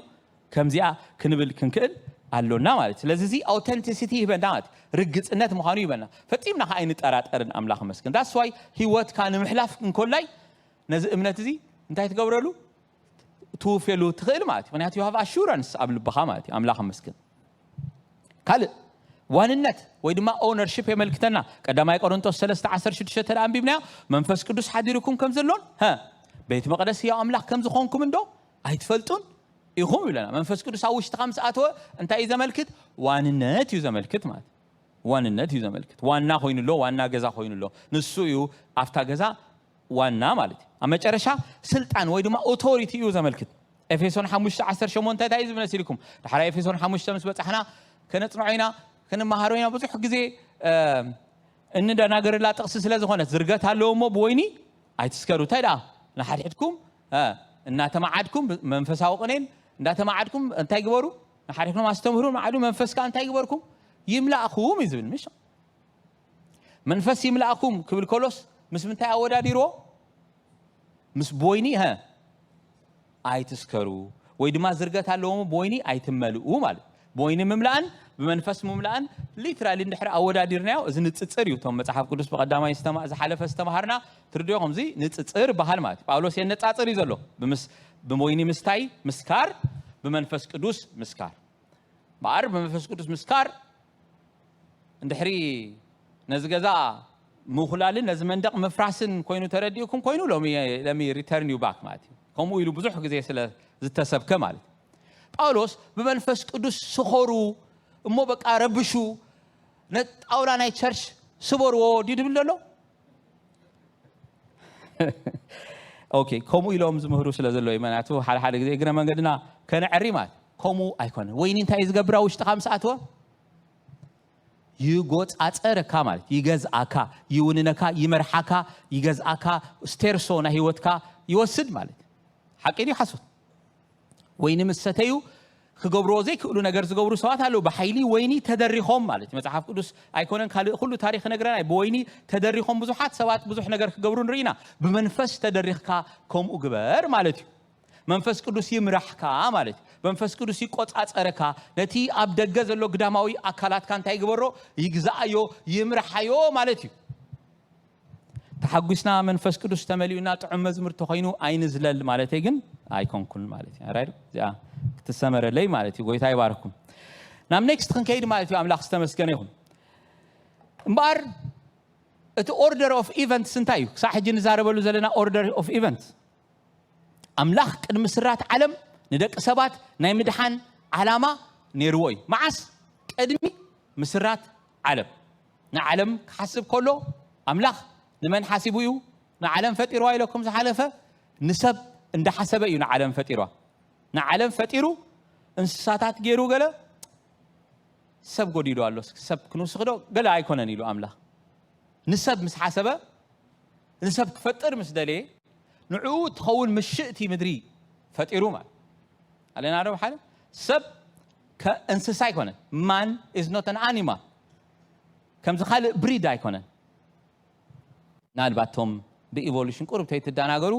ከምዚኣ ክንብል ክንክእል ኣሎና ማለት። ስለዚ እዚ ኣውተንቲሲቲ ይህበና ማለት፣ ርግጽነት ምዃኑ ይህበና። ፈጺምና ከኣ ኣይንጠራጠርን፣ ኣምላኽ ይመስገን። That's why ህይወትካ ንምሕላፍ እንኮላይ ነዚ እምነት እዚ እንታይ ትገብረሉ? ትውፌሉ ትኽእል ማለት እዩ። ምክንያቱ you have assurance ኣብ ልብኻ ማለት እዩ። ኣምላኽ ይመስገን። ካልእ ዋንነት ወይ ድማ ኦነርሺፕ የመልክተና። ቀዳማይ ቆሮንቶስ ሰለስተ ዓሰርተ ሽዱሽተ ተደኣ ኣንቢብናዮ፣ መንፈስ ቅዱስ ሓዲሩኩም ከም ዘሎን፣ ሀ፣ ቤት መቕደስ ህያው ኣምላኽ ከም ዝኾንኩም እንዶ ኣይትፈልጡን ኢኹም ይብለና። መንፈስ ቅዱስ ኣብ ውሽጥኻ ምስ ኣተወ እንታይ እዩ ዘመልክት? ዋንነት እዩ ዘመልክት ማለት። ዋንነት እዩ ዘመልክት። ዋና ኮይኑ ኣሎ፣ ዋና ገዛ ኮይኑ ኣሎ። ንሱ እዩ ኣብታ ገዛ ዋና ማለት እዩ። ኣብ መጨረሻ ስልጣን ወይ ድማ ኦቶሪቲ እዩ ዘመልክት። ኤፌሶን ሓሙሽተ ዓሰርተ ሸሞንተ እንታይ እዩ ዝብል መሲልኩም? ድሓር ኤፌሶን ሓሙሽተ ምስ በጻሕና ከነጽንዖ ኢና፣ ክንመሃሮ ኢና። ብዙሕ ግዜ፣ እ፣ እንደናገረላ ጥቕሲ ስለ ዝኾነት፣ ዝርገት ኣለዎ እሞ ብወይኒ ኣይትስከሩ። እንታይ ደኣ? ንሓድሕድኩም፣ እ፣ እናተማዓድኩም፣ መንፈሳዊ ቅኔን እንዳተማዓድኩም እንታይ ግበሩ? ንሓድሕድኩም ኣስተምህሩ፣ መዓዱ መንፈስ ከኣ እንታይ ግበርኩም? ይምላእኩም እዩ ዝብል፣ ምሽ? መንፈስ ይምላእኩም ክብል ከሎስ ምስ ምንታይ ኣወዳዲርዎ? ምስ ቦይኒ፣ ሀ፣ ኣይትስከሩ ወይ ድማ ዝርገት ኣለዎም፣ ቦይኒ ኣይትመልኡ ማለት። ቦይኒ ምምላእን ብመንፈስ ምምላእን ሊትራሊ እንድሕር ኣወዳዲርናዮ፣ እዚ ንጽጽር እዩ። እቶም መጽሓፍ ቅዱስ ብቐዳማይ ዝተማ-፣ ዝሓለፈ ዝተማሃርና ትርድዮ፣ ከምዚ ንጽጽር በሃል ማለት እዩ። ጳውሎስ የነጻጽር እዩ ዘሎ። ብምስ-፣ ብቦይኒ ምስታይ ምስካር፣ ብመንፈስ ቅዱስ ምስካር። እምበኣር ብመንፈስ ቅዱስ ምስካር እንድሕሪ ነዚ ገዛ ምኹላልን ነዚ መንደቕ ምፍራስን ኮይኑ ተረዲኡኩም ኮይኑ፣ ሎሚ፣ let me return you back ማለት እዩ። ከምኡ ኢሉ ብዙሕ ግዜ ስለ ዝተሰብከ ማለት እዩ። ጳውሎስ ብመንፈስ ቅዱስ ስኸሩ እሞ በቃ ረብሹ፣ ነቲ ጣውላ ናይ ቸርች ስበርዎ ድዩ ድብል ዘሎ? ኦኬ፣ ከምኡ ኢሎም ዝምህሩ ስለ ዘለዉ እዩ። ምክንያቱ ሓደ ሓደ ግዜ እግረ መንገድና ከነዕሪ ማለት ከምኡ ኣይኮነን። ወይኒ እንታይ እዩ ዝገብር? ኣብ ውሽጥኻ ምስ ኣተወ ይጎጻጸረካ ማለት፣ ይገዝኣካ፣ ይውንነካ፣ ይመርሓካ፣ ይገዝኣካ፣ ስቴርሶ ናይ ህይወትካ ይወስድ ማለት። ሓቂ ድዩ ሓሶት? ወይኒ ምስ ሰተዩ ክገብርዎ ዘይክእሉ ነገር ዝገብሩ ሰባት ኣለዉ። ብሓይሊ ወይኒ ተደሪኾም ማለት እዩ። መጽሓፍ ቅዱስ ኣይኮነን ካልእ ኩሉ ታሪኽ ይነግረና እዩ። ብወይኒ ተደሪኾም ብዙሓት ሰባት ብዙሕ ነገር ክገብሩ ንርኢ ኢና። ብመንፈስ ተደሪኽካ ከምኡ ግበር ማለት እዩ። መንፈስ ቅዱስ ይምራሕካ ማለት እዩ። መንፈስ ቅዱስ ይቆጻጸረካ። ነቲ ኣብ ደገ ዘሎ ግዳማዊ ኣካላትካ እንታይ ይግበሮ? ይግዛኣዮ፣ ይምርሓዮ ማለት እዩ። ተሓጒስና መንፈስ ቅዱስ ተመሊኡና ጥዑም መዝሙር ተኾይኑ ኣይንዝለል ማለተይ ግን ኣይኮንኩን ማለት እዩ። ኣራይ ዶ? እዚኣ ክትሰመረለይ ማለት እዩ። ጎይታ ይባርኩም። ናብ ኔክስት ክንከይድ ማለት እዩ። ኣምላኽ ዝተመስገነ ይኹን። እምበኣር እቲ ኦርደር ኦፍ ኢቨንትስ እንታይ እዩ? ክሳዕ ሕጂ ንዛረበሉ ዘለና ኦርደር ኦፍ ኢቨንትስ፣ ኣምላኽ ቅድሚ ስራት ዓለም ንደቂ ሰባት ናይ ምድሓን ዓላማ ነይርዎ እዩ። መዓስ? ቅድሚ ምስራት ዓለም። ንዓለም ክሓስብ ከሎ ኣምላኽ ንመን ሓሲቡ እዩ ንዓለም ፈጢርዋ ኢለኩም ዝሓለፈ? ንሰብ እንዳሓሰበ እዩ ንዓለም ፈጢርዋ። ንዓለም ፈጢሩ እንስሳታት ገይሩ ገለ ሰብ ጎዲሉ ኣሎ፣ ሰብ ክንውስኽዶ ገለ ኣይኮነን ኢሉ ኣምላኽ። ንሰብ ምስ ሓሰበ፣ ንሰብ ክፈጥር ምስ ደለየ፣ ንዕኡ ትኸውን ምሽእቲ ምድሪ ፈጢሩ ማለት ኣለና ዶ? ሓደ ሰብ ከእንስሳ ኣይኮነን። Man is not an animal። ከምዚ ካልእ ብሪድ ኣይኮነን። ምናልባት ቶም ብኢቮሉሽን ቁሩብ ተይትደናገሩ፣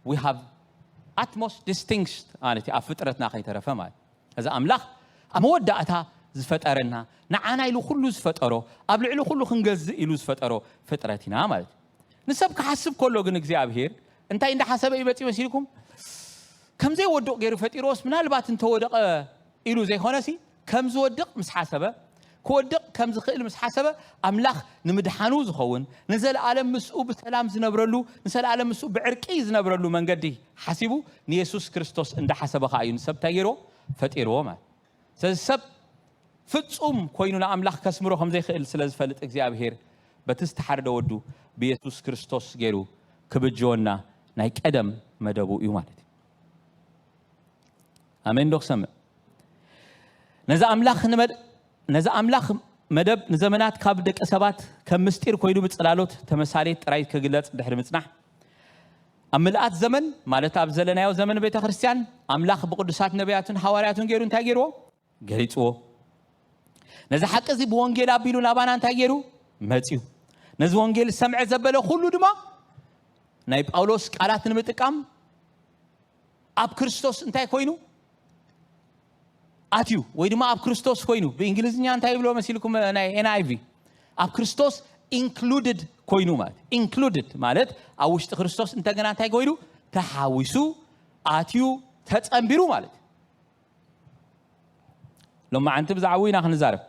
we have utmost distinction ማለት እዩ፣ ኣብ ፍጥረትና ከይተረፈ ማለት። እዚ ኣምላኽ ኣብ መወዳእታ ዝፈጠረና፣ ንዓና ኢሉ ኩሉ ዝፈጠሮ፣ ኣብ ልዕሊ ኩሉ ክንገዝእ ኢሉ ዝፈጠሮ ፍጥረት ኢና ማለት እዩ። ንሰብ ክሓስብ ከሎ ግን እግዚኣብሄር እንታይ እንዳሓሰበ እዩ መፂኡ መሲልኩም? ከም ዘይወድቕ ገይሩ ፈጢርዎስ ምናልባት እንተወደቐ ኢሉ ዘይኮነሲ፣ ከም ዝወድቕ ምስ ሓሰበ፣ ክወድቕ ከም ዝኽእል ምስ ሓሰበ፣ ኣምላኽ ንምድሓኑ ዝኸውን፣ ንዘለኣለም ምስኡ ብሰላም ዝነብረሉ፣ ንዘለኣለም ምስኡ ብዕርቂ ዝነብረሉ መንገዲ ሓሲቡ ንየሱስ ክርስቶስ እንዳሓሰበ ከኣ እዩ ንሰብ እንታይ ገይርዎ? ፈጢርዎ ማለት። ስለዚ ሰብ ፍጹም ኮይኑ ንኣምላኽ ከስምሮ ከም ዘይክእል ስለ ዝፈልጥ እግዚኣብሄር በቲ ዝተሓርደ ወዱ ብየሱስ ክርስቶስ ገይሩ ክብጅወና ናይ ቀደም መደቡ እዩ ማለት እዩ። ኣሜን ዶ ክሰምዕ? ነዚ ኣምላኽ ንመድ-፣ ነዚ ኣምላኽ መደብ ንዘመናት ካብ ደቂ ሰባት ከም ምስጢር ኮይኑ ብጽላሎት ተመሳሌት ጥራይ ክግለጽ ድሕሪ ምጽናሕ፣ ኣብ ምልኣት ዘመን ማለት ኣብ ዘለናዮ ዘመን ቤተ ክርስቲያን ኣምላኽ ብቅዱሳት ነቢያትን ሃዋርያትን ገይሩ እንታይ ገይርዎ? ገሊጽዎ። ነዚ ሓቂ እዚ ብወንጌል ኣቢሉ ናባና እንታይ ገይሩ? መጺኡ። ነዚ ወንጌል ዝሰምዐ ዘበለ ኩሉ ድማ ናይ ጳውሎስ ቃላት ንምጥቃም ኣብ ክርስቶስ እንታይ ኮይኑ? ኣትዩ ወይ ድማ ኣብ ክርስቶስ ኮይኑ። ብእንግሊዝኛ እንታይ ይብሎ መሲልኩም? ናይ ኤን ኣይ ቪ ኣብ ክርስቶስ ኢንክሉድድ ኮይኑ ማለት። ኢንክሉድድ ማለት ኣብ ውሽጢ ክርስቶስ እንደገና እንታይ ኮይኑ? ተሓዊሱ፣ ኣትዩ፣ ተጸንቢሩ ማለት። ሎማዓንቲ ብዛዕባኡ ኢና ክንዛረብ።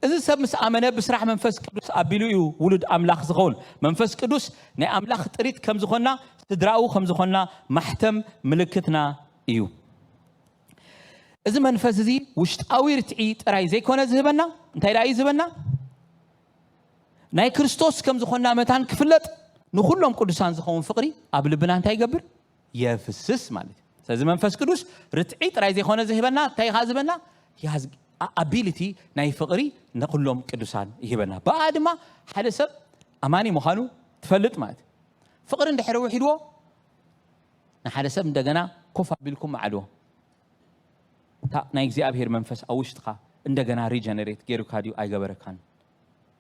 እዚ ሰብ ምስ ኣመነ ብስራሕ መንፈስ ቅዱስ ኣቢሉ እዩ ውሉድ ኣምላኽ ዝኸውን። መንፈስ ቅዱስ ናይ ኣምላኽ ጥሪት ከም ዝኾንና፣ ስድራኡ ከም ዝኾንና ማሕተም ምልክትና እዩ። እዚ መንፈስ እዚ ውሽጣዊ ርትዒ ጥራይ ዘይኮነ ዝህበና፣ እንታይ ደኣ እዩ ዝህበና? ናይ ክርስቶስ ከም ዝኾንና መታን ክፍለጥ ንኹሎም ቅዱሳን ዝኸውን ፍቕሪ ኣብ ልብና እንታይ ይገብር? የፍስስ ማለት እዩ። ስለዚ መንፈስ ቅዱስ ርትዒ ጥራይ ዘይኮነ ዝህበና፣ እንታይ እዩ ዝህበና? ኣቢሊቲ ናይ ፍቕሪ ንኹሎም ቅዱሳን ይህበና። ብኣ ድማ ሓደ ሰብ ኣማኒ ምዃኑ ትፈልጥ ማለት እዩ። ፍቕሪ እንድሕር ውሒድዎ ንሓደ ሰብ እንደገና ኮፍ ኣቢልኩም መዓድዎ። እታ ናይ እግዚኣብሔር መንፈስ ኣብ ውሽጥኻ እንደገና ሪጀነሬት ገይሩካ ድዩ ኣይገበረካን?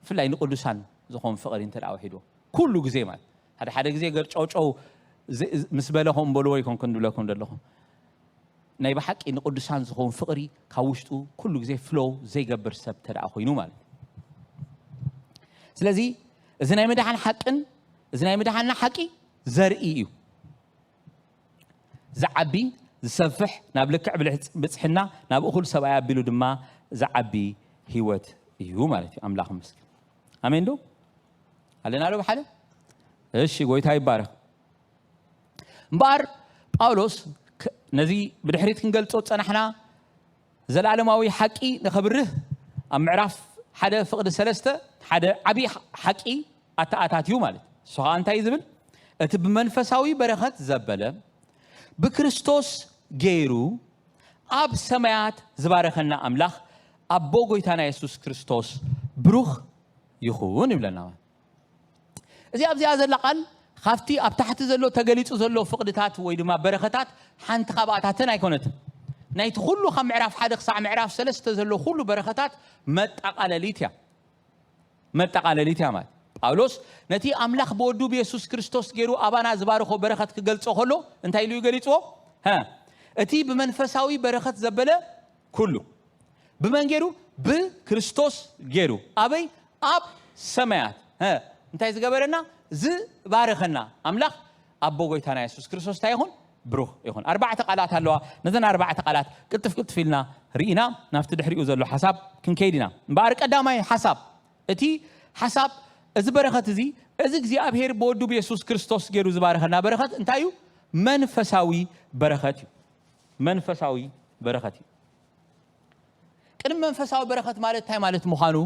ብፍላይ ንቅዱሳን ዝኾን ፍቕሪ እንተ ደኣ ውሒድዎ ኩሉ ግዜ ማለት፣ ሓደ ሓደ ግዜ ገርጨውጨው ዝ-፣ ምስ በለ ከምኡ በልዎ ይኮንኩን ዝብለኩም ዘለኹ። ናይ ብሓቂ ንቅዱሳን ዝኸውን ፍቕሪ ካብ ውሽጡ ኩሉ ግዜ ፍሎው ዘይገብር ሰብ እንተ ደኣ ኮይኑ ማለት። ስለዚ እዚ ናይ ምድሓን ሓቅን እዚ ናይ ምድሓንና ሓቂ ዘርኢ እዩ። ዝዓቢ፣ ዝሰፍሕ፣ ናብ ልክዕ ብልሕ-፣ ብጽሕና፣ ናብ እኹል ሰብኣይ ኣቢሉ ድማ ዝዓቢ ህይወት እዩ ማለት እዩ። ኣምላኽ ይመስገን። ኣሜን ዶ? ኣለና ዶ ብሓደ? እሺ፣ ጎይታ ይባረኽ። እምበኣር ጳውሎስ ክ-፣ ነዚ ብድሕሪት ክንገልጾ ዝጸናሕና ዘለኣለማዊ ሓቂ ንኸብርህ ኣብ ምዕራፍ ሓደ ፍቕዲ ሰለስተ ሓደ ዓብዪ ሓ-፣ ሓቂ ኣተኣታትዩ ማለት እዩ። ንሱ ኸኣ እንታይ እዩ ዝብል? እቲ ብመንፈሳዊ በረኸት ዘበለ ብክርስቶስ ገይሩ ኣብ ሰማያት ዝባረኸና ኣምላኽ ኣቦ ጎይታና የሱስ ክርስቶስ ብሩኽ ይኹን ይብለና። እዚ ኣብዚኣ ዘላ ቃል ካብቲ ኣብ ታሕቲ ዘሎ ተገሊጹ ዘሎ ፍቕድታት ወይ ድማ በረኸታት ሓንቲ ካብኣታተን ኣይኮነትን። ናይቲ ኩሉ ካብ ምዕራፍ ሓደ ክሳዕ ምዕራፍ ሰለስተ ዘሎ ኩሉ በረኸታት መጠቓለሊት እያ። መጠቓለሊት እያ ማለት። ጳውሎስ ነቲ ኣምላኽ ብወዱ ብየሱስ ክርስቶስ ገይሩ ኣባና ዝባርኾ በረኸት ክገልጾ ከሎ እንታይ ኢሉ እዩ ገሊጽዎ? ሃ፣ እቲ ብመንፈሳዊ በረኸት ዘበለ ኩሉ። ብመን ገይሩ? ብክርስቶስ ገይሩ። ኣበይ? ኣብ ሰማያት። ሃ፣ እንታይ ዝገበረና? ዝባረኸና ኣምላኽ ኣቦ ጎይታና የሱስ ክርስቶስ እንታይ ይኹን? ብሩኽ ይኹን። ኣርባዕተ ቃላት ኣለዋ። ነዘን ኣርባዕተ ቃላት ቅልጥፍ ቅልጥፍ ኢልና ርኢና ናብቲ ድሕሪኡ ዘሎ ሓሳብ ክንከይድ ኢና። እምበኣር ቀዳማይ ሓሳብ፣ እቲ ሓሳብ፣ እዚ በረኸት እዚ፣ እዚ እግዚኣብሔር ብወዱ ብየሱስ ክርስቶስ ገይሩ ዝባረኸና በረኸት እንታይ እዩ? መንፈሳዊ በረኸት እዩ። መንፈሳዊ በረኸት እዩ። ቅድሚ መንፈሳዊ በረኸት ማለት እንታይ ማለት ምዃኑ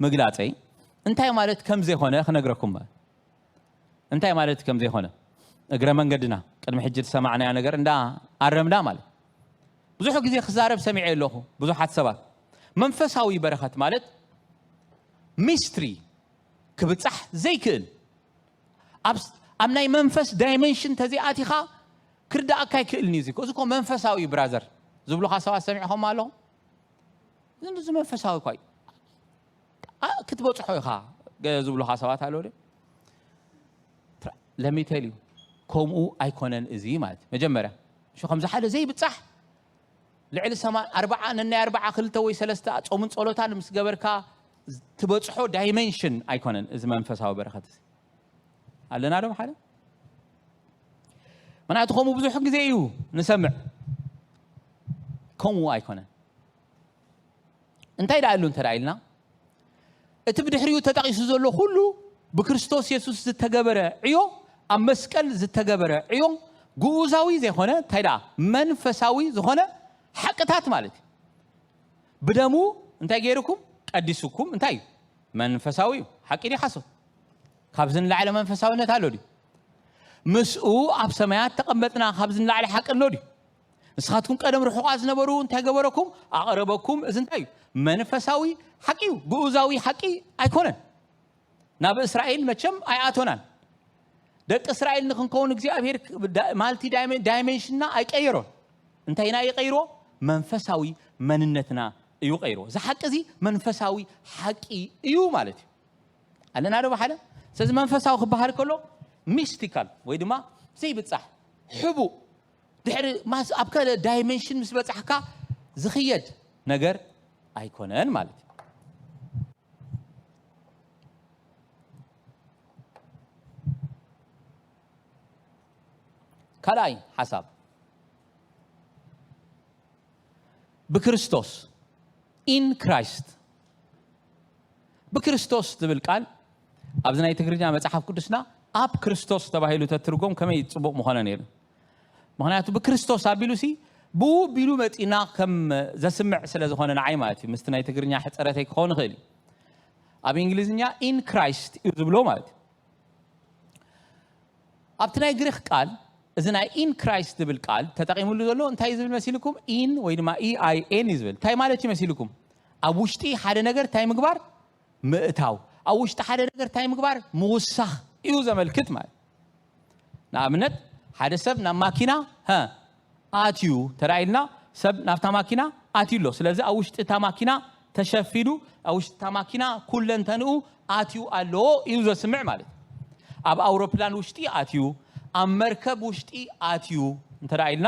ምግላጸይ እንታይ ማለት ከም ዘይኾነ ክነግረኩም። እንታይ ማለት ከም ዘይኾነ እግረ መንገድና ቅድሚ ሕጂ ዝሰማዕናዮ ነገር እንዳ ኣረምና ማለት ብዙሕ ግዜ ክዛረብ ሰሚዐ ኣለኹ። ብዙሓት ሰባት መንፈሳዊ በረኸት ማለት ሚስትሪ ክብጻሕ ዘይክእል ኣብ ኣብ ናይ መንፈስ ዳይመንሽን ተዘይኣቲኻ ክርዳእካ ኣይክእልን እዩ። እዚ እኮ መንፈሳዊ እዩ ብራዘር ዝብሉኻ ሰባት ሰሚዕኹም ኣለኹም። እዚ መንፈሳዊ እኳ እዩ ክትበፅሖ ኢኻ ዝብሉኻ ሰባት ኣለዉ። ለሚቴል እዩ ከምኡ ኣይኮነን። እዚ ማለት መጀመርያ እሺ ከምዚ ሓደ ዘይብፃሕ ልዕሊ ሰማ ኣርባዓ ነናይ ኣርባዓ ክልተ ወይ ሰለስተ ፆምን ፀሎታን ምስ ገበርካ ትበፅሖ ዳይሜንሽን ኣይኮነን። እዚ መንፈሳዊ በረኸት እዚ ኣለና ዶ ሓደ ምክንያቱ ከምኡ ብዙሕ ግዜ እዩ ንሰምዕ። ከምኡ ኣይኮነን። እንታይ ደኣ ኣሉ እንተ ኢልና እቲ ብድሕሪኡ ተጠቒሱ ዘሎ ኩሉ ብክርስቶስ የሱስ ዝተገበረ ዕዮ፣ ኣብ መስቀል ዝተገበረ ዕዮ፣ ግኡዛዊ ዘይኮነ እንታይ ደኣ መንፈሳዊ ዝኾነ ሓቅታት ማለት እዩ። ብደሙ እንታይ ገይርኩም ቀዲሱኩም እንታይ እዩ መንፈሳዊ እዩ። ሓቂ ድዩ ሓሶት? ካብዚ ንላዕለ መንፈሳዊነት ኣሎ ድዩ? ምስኡ ኣብ ሰማያት ተቐመጥና ካብዚ ንላዕለ ሓቂ ኣሎ ድዩ? ንስኻትኩም ቀደም ርሑቓት ዝነበሩ እንታይ ገበረኩም? ኣቕረበኩም። እዚ እንታይ እዩ? መንፈሳዊ ሓቂ እዩ። ግኡዛዊ ሓቂ ኣይኮነን። ናብ እስራኤል መቸም ኣይኣቶናን። ደቂ እስራኤል ንክንከውን እግዚኣብሔር ማልቲ ዳይሜንሽንና ኣይቀየሮን። እንታይ ኢና ይቀይሮ? መንፈሳዊ መንነትና እዩ ቀይሮ። እዚ ሓቂ እዚ መንፈሳዊ ሓቂ እዩ ማለት እዩ። ኣለና ዶ ብሓደ? ስለዚ መንፈሳዊ ክበሃል ከሎ ሚስቲካል ወይ ድማ ዘይብጻሕ ሕቡእ ድሕሪ ማስ ኣብ ከለ ዳይሜንሽን ምስ በጻሕካ ዝኽየድ ነገር ኣይኮነን ማለት እዩ። ካልኣይ ሓሳብ ብክርስቶስ ኢን ክራይስት ብክርስቶስ ዝብል ቃል ኣብዚ ናይ ትግርኛ መጽሓፍ ቅዱስና ኣብ ክርስቶስ ተባሂሉ ተትርጎም ከመይ ጽቡቕ ምኾነ ነይሩ። ምክንያቱ ብክርስቶስ ኣቢሉ ሲ ብኡ ቢሉ መጺና ከም ዘስምዕ ስለ ዝኾነ ንዓይ ማለት እዩ። ምስቲ ናይ ትግርኛ ሕጸረተይ ክኸውን ይኽእል እዩ። ኣብ እንግሊዝኛ ኢን ክራይስት እዩ ዝብሎ ማለት እዩ። ኣብቲ ናይ ግሪክ ቃል እዚ ናይ ኢን ክራይስት ዝብል ቃል ተጠቂሙሉ ዘሎ እንታይ ዝብል መሲልኩም? ኢን ወይ ድማ ኢኣይኤን እዩ ዝብል። እንታይ ማለት እዩ መሲልኩም? ኣብ ውሽጢ ሓደ ነገር እንታይ ምግባር? ምእታው። ኣብ ውሽጢ ሓደ ነገር እንታይ ምግባር? ምውሳኽ እዩ ዘመልክት ማለት። ንኣብነት ሓደ ሰብ ናብ ማኪና ሀ ኣትዩ ተራኢልና ሰብ ናብታ ማኪና ኣትዩ ኣሎ። ስለዚ ኣብ ውሽጢ እታ ማኪና ተሸፊዱ ኣብ ውሽጢ እታ ማኪና ኩለንተንኡ ኣትዩ ኣሎ እዩ ዘስምዕ ማለት። ኣብ ኣውሮፕላን ውሽጢ ኣትዩ፣ ኣብ መርከብ ውሽጢ ኣትዩ እንተ ኢልና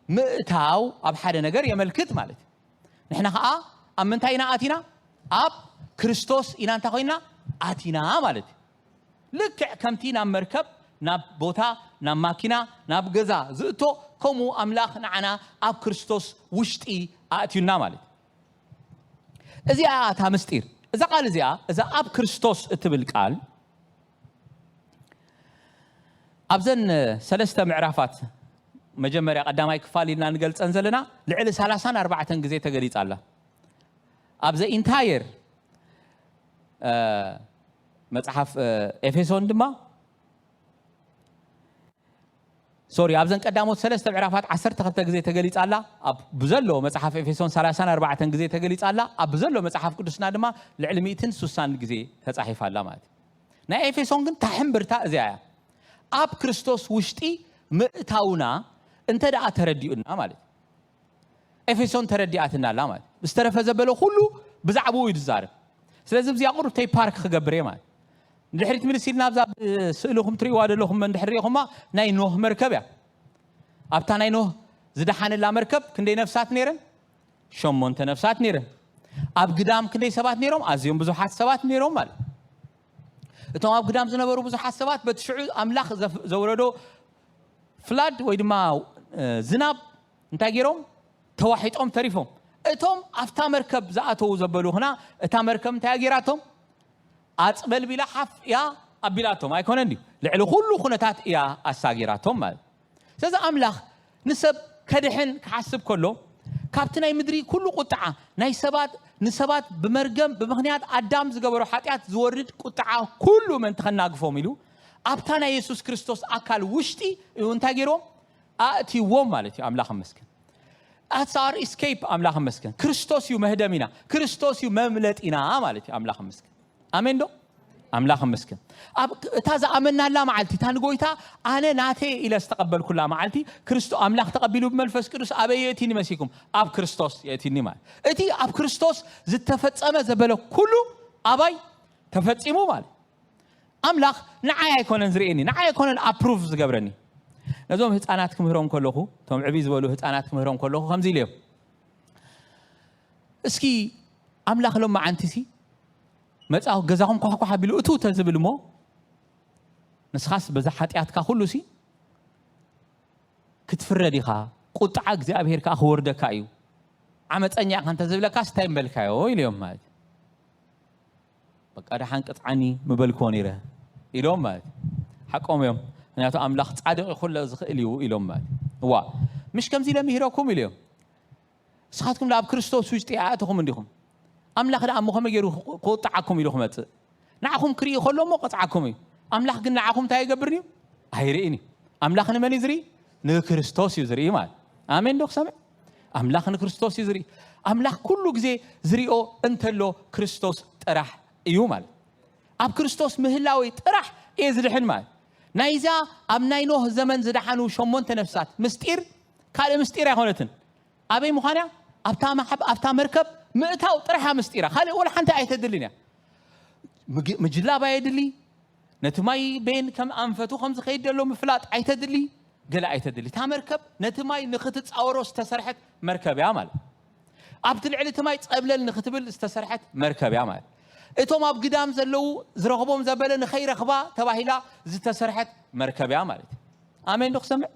ምእታው ኣብ ሓደ ነገር የመልክት ማለት እዩ። ንሕና ኸዓ ኣብ ምንታይ ኢና ኣቲና? ኣብ ክርስቶስ ኢና እንታይ ኮይና ኣቲና ማለት እዩ። ልክዕ ከምቲ ናብ መርከብ ናብ ቦታ ናብ ማኪና ናብ ገዛ ዝእቶ ከምኡ ኣምላኽ ንዓና ኣብ ክርስቶስ ውሽጢ ኣእትዩና ማለት እዩ። እዚኣ እታ ምስጢር እዛ ቃል እዚኣ እዛ ኣብ ክርስቶስ እትብል ቃል ኣብዘን ሰለስተ ምዕራፋት መጀመርያ ቀዳማይ ክፋል ኢልና ንገልጸን ዘለና ልዕሊ ሰላሳን ኣርባዕተን ግዜ ተገሊጻ ኣላ። ኣብ ዘ ኢንታየር መጽሓፍ ኤፌሶን ድማ ሶሪ ኣብዘን ቀዳሞት ሰለስተ ምዕራፋት ዓሰርተ ክልተ ግዜ ተገሊጻ ኣላ። ኣብ ብዘሎ መጽሓፍ ኤፌሶን ሰላሳን ኣርባዕተን ግዜ ተገሊጻ ኣላ። ኣብ ብዘሎ መጽሓፍ ቅዱስና ድማ ልዕሊ ሚእትን ስሳን ግዜ ተጻሒፋ ኣላ ማለት እዩ። ናይ ኤፌሶን ግን ታሕምብርታ እዚኣ እያ። ኣብ ክርስቶስ ውሽጢ ምእታውና እንተ ደኣ ተረዲኡና ማለት እዩ። ኤፌሶን ተረዲኣትና ኣላ ማለት ዝተረፈ ዘበለ ኩሉ ብዛዕባኡ እዩ ዝዛረብ። ስለዚ እዚኣ ቁርብተይ ፓርክ ክገብር እየ ማለት ንድሕሪት ምልስ ኢልና ኣብዛ ስእልኹም ትርእይዋ ዘለኹም እንድሕር ሪኢኹማ ናይ ኖህ መርከብ እያ። ኣብታ ናይ ኖህ ዝደሓነላ መርከብ ክንደይ ነፍሳት ነይረን? ሸሞንተ ነፍሳት ነይረን። ኣብ ግዳም ክንደይ ሰባት ነይሮም? ኣዝዮም ብዙሓት ሰባት ነይሮም ማለት እቶም ኣብ ግዳም ዝነበሩ ብዙሓት ሰባት በቲ ሽዑ ኣምላኽ ዘውረዶ ፍላድ ወይ ድማ ዝናብ እንታይ ገይሮም? ተዋሒጦም ተሪፎም። እቶም ኣብታ መርከብ ዝኣተዉ ዘበሉ ኹና እታ መርከብ እንታይ ገይራቶም? ኣፅበልቢላ ሓፍ እያ ኣቢላቶም ኣይኮነን ድዩ? ልዕሊ ኩሉ ኩነታት እያ ኣሳጊራቶም ማለት። ስለዚ ኣምላኽ ንሰብ ከድሕን ክሓስብ ከሎ ካብቲ ናይ ምድሪ ኩሉ ቁጥዓ ናይ ሰባት ንሰባት ብመርገም ብምኽንያት ኣዳም ዝገበሮ ሓጢኣት ዝወርድ ቁጥዓ ኩሉ ምእንቲ ከናግፎም ኢሉ ኣብታ ናይ የሱስ ክርስቶስ ኣካል ውሽጢ እዩ እንታይ ገይርዎም ኣእትይዎም ማለት እዩ። ኣምላኽ መስገን ኣትሳር ኢስኬፕ ኣምላኽ መስገን ክርስቶስ እዩ መህደሚና ክርስቶስ እዩ መምለጢና ማለት እዩ። ኣምላኽ መስገን ኣሜን ዶ ኣምላኽ መስገን ኣብ እታ ዝኣመናላ መዓልቲ እታ ንጎይታ ኣነ ናተ ኢለ ዝተቐበልኩላ መዓልቲ ክርስቶ ኣምላኽ ተቐቢሉ ብመንፈስ ቅዱስ ኣበይ የእቲኒ መሲኩም ኣብ ክርስቶስ የእቲኒ ማለት እቲ ኣብ ክርስቶስ ዝተፈጸመ ዘበለ ኩሉ ኣባይ ተፈጺሙ ማለት ኣምላኽ ንዓይ ኣይኮነን ዝርእየኒ ንዓይ ኣይኮነን ኣፕሩቭ ዝገብረኒ ነዞም ህፃናት ክምህሮም ከለኹ እቶም ዕብይ ዝበሉ ህፃናት ክምህሮም ከለኹ ከምዚ ኢለ እዮም እስኪ ኣምላኽ ሎም መዓንቲ ሲ መጻ ገዛኹም ኳሕኳሕ ኣቢሉ እቱ ተዝብል እሞ ንስኻስ በዛ ሓጢኣትካ ኩሉ ሲ ክትፍረድ ኢኻ ቁጥዓ እግዚኣብሔር ከዓ ክወርደካ እዩ ዓመፀኛ ኢኻ እንተዝብለካስ እንታይ ምበልካዮ ኢሉ እዮም ማለት እዩ በቃ ደሓን ቅፅዓኒ ምበልክዎ ነይረ ኢሎም ማለት እዩ ሓቆም እዮም ምክንያቱ ኣምላኽ ፃድቕ ኩለ ዝኽእል እዩ ኢሎም ማለት እዩ እዋ ምሽ ከምዚ ኢለ ምሂረኩም ኢሉ እዮም ንስኻትኩም ኣብ ክርስቶስ ውሽጢ ኣእተኹም እንዲኹም ኣምላኽ ደኣ እሞ ከመይ ገይሩ ክወጥዓኩም ኢሉ ክመፅእ ንዓኹም ክርኢ ከሎ እሞ ቀፅዓኩም እዩ ኣምላኽ ግን ንዓኹም እንታይ ይገብርን እዩ ኣይርእን እዩ ኣምላኽ ንመን እዩ ዝርኢ ንክርስቶስ እዩ ዝርኢ ማለት ኣሜን ዶ ክሰምዕ ኣምላኽ ንክርስቶስ እዩ ዝርኢ ኣምላኽ ኩሉ ግዜ ዝሪኦ እንተሎ ክርስቶስ ጥራሕ እዩ ማለት ኣብ ክርስቶስ ምህላወይ ጥራሕ እየ ዝድሕን ማለት ናይዛ ኣብ ናይ ኖህ ዘመን ዝደሓኑ ሸሞንተ ነፍሳት ምስጢር ካልእ ምስጢር ኣይኮነትን ኣበይ ምዃን እያ ኣብታ ማሕብ ኣብታ መርከብ ምእታው ጥራሕ ምስጢራ ካልእ ወላ ሓንቲ ኣይተድልን እያ ምጅላብ ኣየድሊ ነቲ ማይ ቤን ከም ኣንፈቱ ከም ዝኸይድ ዘሎ ምፍላጥ ኣይተድሊ ገለ ኣይተድሊ እታ መርከብ ነቲ ማይ ንክትፃወሮ ዝተሰርሐት መርከብ እያ ማለት ኣብቲ ልዕሊ እቲ ማይ ፀብለል ንክትብል ዝተሰርሐት መርከብ እያ ማለት እቶም ኣብ ግዳም ዘለዉ ዝረኽቦም ዘበለ ንኸይረኽባ ተባሂላ ዝተሰርሐት መርከብ እያ ማለት እዩ ኣሜን ዶ ክሰምዕ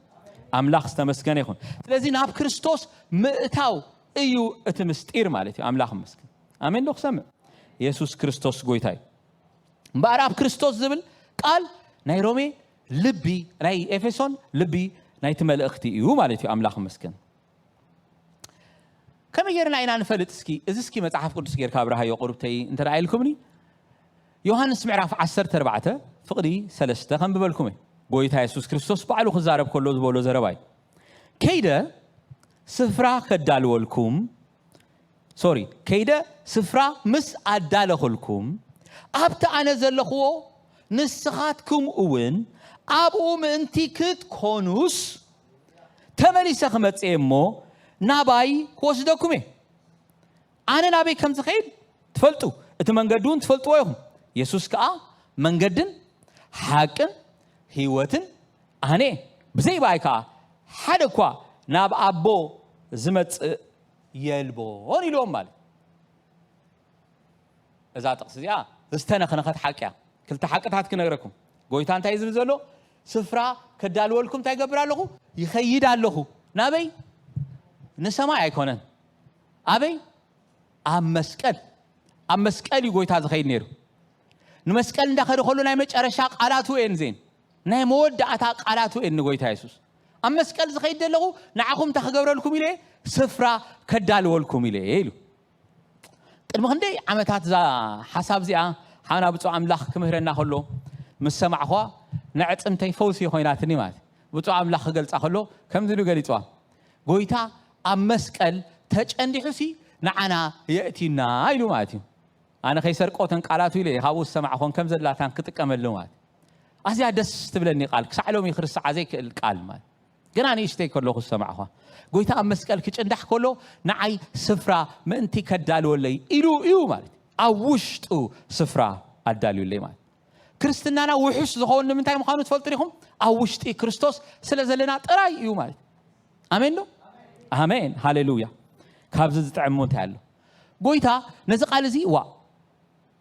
ኣምላኽ ዝተመስገነ ይኹን ስለዚ ናብ ክርስቶስ ምእታው እዩ እቲ ምስጢር ማለት እዩ ኣምላኽ መስገን ኣሜን ዶ ክሰምዕ የሱስ ክርስቶስ ጎይታ እዩ እምበኣር ኣብ ክርስቶስ ዝብል ቃል ናይ ሮሜ ልቢ ናይ ኤፌሶን ልቢ ናይቲ መልእኽቲ እዩ ማለት እዩ ኣምላኽ መስገን ከመይ ጌርና ኢና ንፈልጥ እስኪ እዚ እስኪ መጽሓፍ ቅዱስ ጌርካ ኣብርሃዮ ቁርብተይ እንተ ኢልኩምኒ ዮሃንስ ምዕራፍ ዓሰርተ ኣርባዕተ ፍቕዲ ሰለስተ ከንብበልኩም እየ ጎይታ የሱስ ክርስቶስ ባዕሉ ክዛረብ ከሎ ዝበሎ ዘረባ እዩ ከይደ ስፍራ ከዳልወልኩም ሶሪ ከይደ ስፍራ ምስ ኣዳለኹልኩም ኣብቲ ኣነ ዘለኽዎ ንስኻትኩም እውን ኣብኡ ምእንቲ ክትኮኑስ ተመሊሰ ክመጽእ እሞ ናባይ ክወስደኩም እየ ኣነ ናበይ ከም ዝኸይድ ትፈልጡ እቲ መንገዲ እውን ትፈልጥዎ ኢኹም የሱስ ከዓ መንገድን ሓቅን ህይወትን ኣነ ብዘይ ብኣይ ከዓ ሓደ እኳ ናብ ኣቦ ዝመፅእ የልቦን ኢልዎም ማለት እዛ ጥቕሲ እዚኣ ዝተነኽነኸት ሓቂ እያ ክልተ ሓቅታት ክነግረኩም ጎይታ እንታይ ዝብል ዘሎ ስፍራ ከዳልወልኩም እንታይ ገብር ኣለኹ ይኸይድ ኣለኹ ናበይ ንሰማይ ኣይኮነን ኣበይ ኣብ መስቀል ኣብ መስቀል እዩ ጎይታ ዝኸይድ ነይሩ ንመስቀል እንዳኸደ ከሎ ናይ መጨረሻ ቃላቱ እየን ዜን ናይ መወዳእታ ቃላቱ እየን ንጎይታ የሱስ ኣብ መስቀል ዝኸይድ ዘለኹ ንዓኹም እንታይ ክገብረልኩም ኢለ ስፍራ ከዳልወልኩም ኢለ ኢሉ ቅድሚ ክንደይ ዓመታት እዛ ሓሳብ እዚኣ ሓና ብፁዕ ኣምላኽ ክምህረና ከሎ ምስ ሰማዕኹዋ ንዕፅምተይ ፈውሲ ኮይናትኒ ማለት ብፁዕ ኣምላኽ ክገልፃ ከሎ ከምዚ ኢሉ ገሊፅዋ ጎይታ ኣብ መስቀል ተጨንዲሑሲ ንዓና የእትዩና ኢሉ ማለት እዩ ኣነ ከይሰርቆ ተን ቃላቱ ኢለ ካብኡ ዝሰማዕኾን ከም ዘላታን ክጥቀመሉ ማለት ኣዝያ ደስ ትብለኒ ቃል ክሳዕ ሎሚ ክርስዓ ዘይክእል ቃል ማለት ገና ንእሽተይ ከለኹ ዝሰማዕኳ ጎይታ ኣብ መስቀል ክጭንዳሕ ከሎ ንዓይ ስፍራ ምእንቲ ከዳልወለይ ኢሉ እዩ ማለት ኣብ ውሽጡ ስፍራ ኣዳልዩለይ ማለት ክርስትናና ውሑስ ዝኸውን ንምንታይ ምዃኑ ትፈልጡ ዲኹም ኣብ ውሽጢ ክርስቶስ ስለ ዘለና ጥራይ እዩ ማለት ኣሜን ዶ ኣሜን ሃሌሉያ ካብዚ ዝጥዕሙ እንታይ ኣሎ ጎይታ ነዚ ቃል እዚ ዋ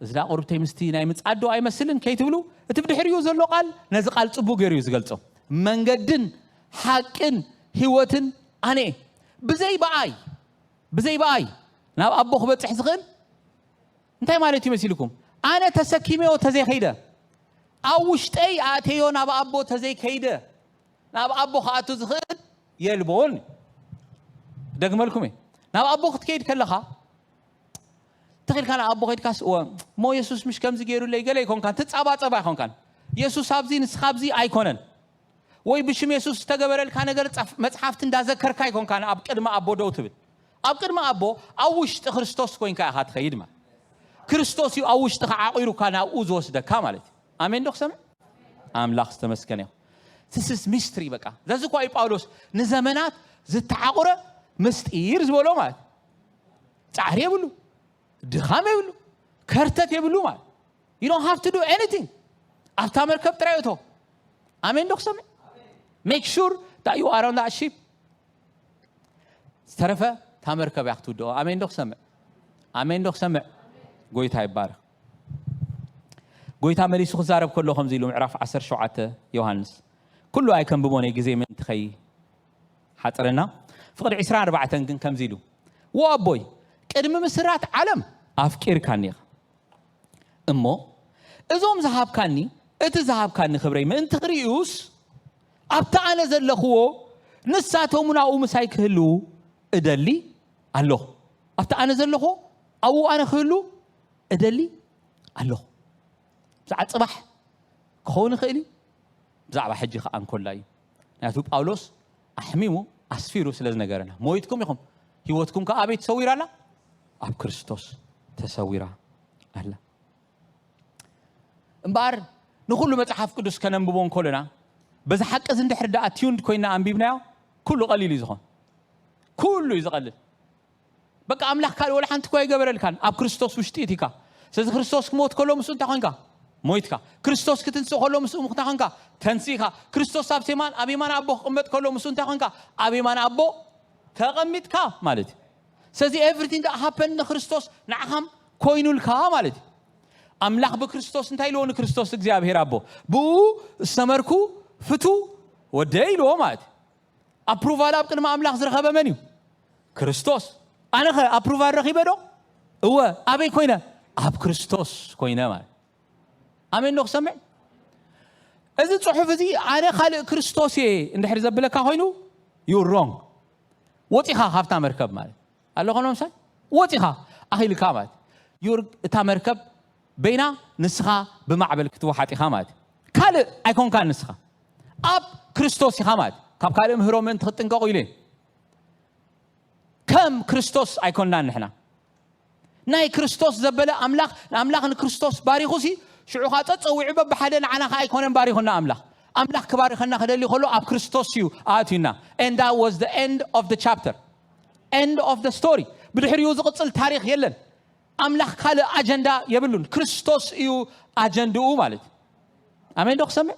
እዚ ዳ ቁርብተይ ምስቲ ናይ ምጻድ ዶ ኣይመስልን ከይትብሉ እቲ ብድሕሪኡ ዘሎ ቃል ነዚ ቃል ጽቡቅ ገይሩ እዩ ዝገልጾ መንገድን ሓቅን ህይወትን ኣነ ብዘይ በኣይ ብዘይ በኣይ ናብ ኣቦ ክበጽሕ ዝኽእል እንታይ ማለት እዩ መሲልኩም ኣነ ተሰኪመዮ ተዘይኸይደ ኣብ ውሽጠይ ኣእተዮ ናብ ኣቦ ተዘይከይደ ናብ ኣቦ ክኣቱ ዝኽእል የልቦን። ደግመልኩም እየ። ናብ ኣቦ ክትከይድ ከለኻ ትኽኢልካ ናብ ኣቦ ከይድካስ እወ እሞ የሱስ ምሽ ከምዚ ገይሩለይ ገለ ኣይኮንካን፣ ትጻባጸባ ኣይኮንካን። የሱስ ኣብዚ ንስኻ ኣብዚ ኣይኮነን። ወይ ብሽም የሱስ ዝተገበረልካ ነገር ጻፍ- መጽሓፍቲ እንዳዘከርካ ኣይኮንካን ኣብ ቅድሚ ኣቦ ደው ትብል። ኣብ ቅድሚ ኣቦ ኣብ ውሽጢ ክርስቶስ ኮይንካ ኢኻ ትኸይድ ማለት። ክርስቶስ እዩ ኣብ ውሽጥኻ ዓቑሩካ ናብኡ ዝወስደካ ማለት እዩ። ኣሜን ዶ ክሰምዕ? ኣምላኽ ዝተመስገነ ይኹን። ትስስ ሚስትሪ በቃ ዘዚ እኳ እዩ ጳውሎስ ንዘመናት ዝተዓቑረ ምስጢር ዝበሎ ማለት እዩ። ጻዕሪ የብሉ፣ ድኻም የብሉ፣ ከርተት የብሉ ማለት you don't have to do anything። ኣብታ መርከብ ጥራይ እቶ። ኣሜን ዶ ክሰምዕ? Make sure that you are on that ship። ዝተረፈ እታ መርከብ እያ ክትውድኦ። ኣሜን ዶ ክሰምዕ? ኣሜን ዶ ክሰምዕ? ጎይታ ይባረኽ። ጎይታ መሊሱ ክዛረብ ከሎ ከምዚ ኢሉ ምዕራፍ ዓሰርተ ሸውዓተ ዮሃንስ፣ ኩሉ ኣይከንብቦን እየ ግዜ ምእንቲ ከይ ሓፅረና። ፍቕዲ ዕስራን ኣርባዕተን ግን ከምዚ ኢሉ፣ ወ ኣቦይ ቅድሚ ምስራት ዓለም ኣፍቂርካኒ ኢኻ እሞ እዞም ዝሃብካኒ እቲ ዝሃብካኒ ክብረይ ምእንቲ ክርእዩስ ኣብቲ ኣነ ዘለኽዎ ንሳቶም ናብኡ ምሳይ ክህልዉ እደሊ ኣለኹ። ኣብቲ ኣነ ዘለኹዎ ኣብኡ ኣነ ክህሉ እደሊ ኣለኹ። ብዛዕባ ፅባሕ ክኸውን ይኽእል እዩ፣ ብዛዕባ ሕጂ ከዓ እንኮላ እዩ። ምክንያቱ ጳውሎስ ኣሕሚሙ ኣስፊሩ ስለ ዝነገረና ሞይትኩም ኢኹም፣ ህይወትኩም ከዓ ኣበይ ተሰዊራ ኣላ? ኣብ ክርስቶስ ተሰዊራ ኣላ። እምበኣር ንኹሉ መጽሓፍ ቅዱስ ከነንብቦ እንኮለና በዚ ሓቂ እዚ እንድሕር ደኣ ቲዩንድ ኮይና ኣንቢብናዮ ኩሉ ቀሊል እዩ ዝኾን። ኩሉ እዩ ዝቐልል። በቃ ኣምላኽ ካልእ ወላ ሓንቲ እኳ ኣይገበረልካን ኣብ ክርስቶስ ውሽጢ እቲካ። ስለዚ ክርስቶስ ክሞት ከሎ ምስኡ እንታይ ኮንካ? ሞይትካ። ክርስቶስ ክትንስእ ከሎ ምስኡ እንታይ ኮንካ? ተንሲእካ። ክርስቶስ ኣብ ሴማን ኣብ የማን ኣቦ ክቕመጥ ከሎ ምስኡ እንታይ ኮንካ? ኣብ የማን ኣቦ ተቐሚጥካ ማለት እዩ። ስለዚ everything that happened ንክርስቶስ ንዓኻም ኮይኑልካ ማለት እዩ። ኣምላኽ ብክርስቶስ እንታይ ኢልዎ ንክርስቶስ እግዚኣብሔር ኣቦ? ብኡ ዝተመርኩ ፍቱ ወደይ ኢልዎ ማለት እዩ። ኣፕሩቫል ኣብ ቅድሚ ኣምላኽ ዝረኸበ መን እዩ? ክርስቶስ። ኣነኸ ኣፕሩቫል ረኺበ ዶ? እወ። ኣበይ ኮይነ? ኣብ ክርስቶስ ኮይነ ማለት። ኣሜን ዶ ክሰምዕ? እዚ ጽሑፍ እዚ ኣነ ካልእ ክርስቶስ እየ እንድሕር ዘብለካ ኮይኑ you wrong። ወጺኻ ካብታ መርከብ ማለት ኣሎ ኮኖ ምሳይ ወጺኻ ኣኺልካ ማለት ዩር እታ መርከብ በይና ንስኻ ብማዕበል ክትወሓጥ ኢኻ ማለት እዩ። ካልእ ኣይኮንካን ንስኻ ኣብ ክርስቶስ ኢኻ ማለት እዩ። ካብ ካልእ ምህሮ ምእንቲ ክትጥንቀቑ ኢለ ከም ክርስቶስ ኣይኮንናን ንሕና። ናይ ክርስቶስ ዘበለ ኣምላኽ ንኣምላኽ ንክርስቶስ ባሪኹ ሲ ሽዑ ኸዓ ጸጸዊዑ በብሓደ ንዓና ኸዓ ኣይኮነን ባሪኹና ኣምላኽ። ኣምላኽ ክባርኸና ክደሊ ከሎ ኣብ ክርስቶስ እዩ ኣእትዩና። And that was the end of the chapter, end of the story። ብድሕሪኡ ዝቕጽል ታሪኽ የለን። ኣምላኽ ካልእ ኣጀንዳ የብሉን። ክርስቶስ እዩ ኣጀንድኡ ማለት እዩ። ኣሜን ዶ ክሰምዕ?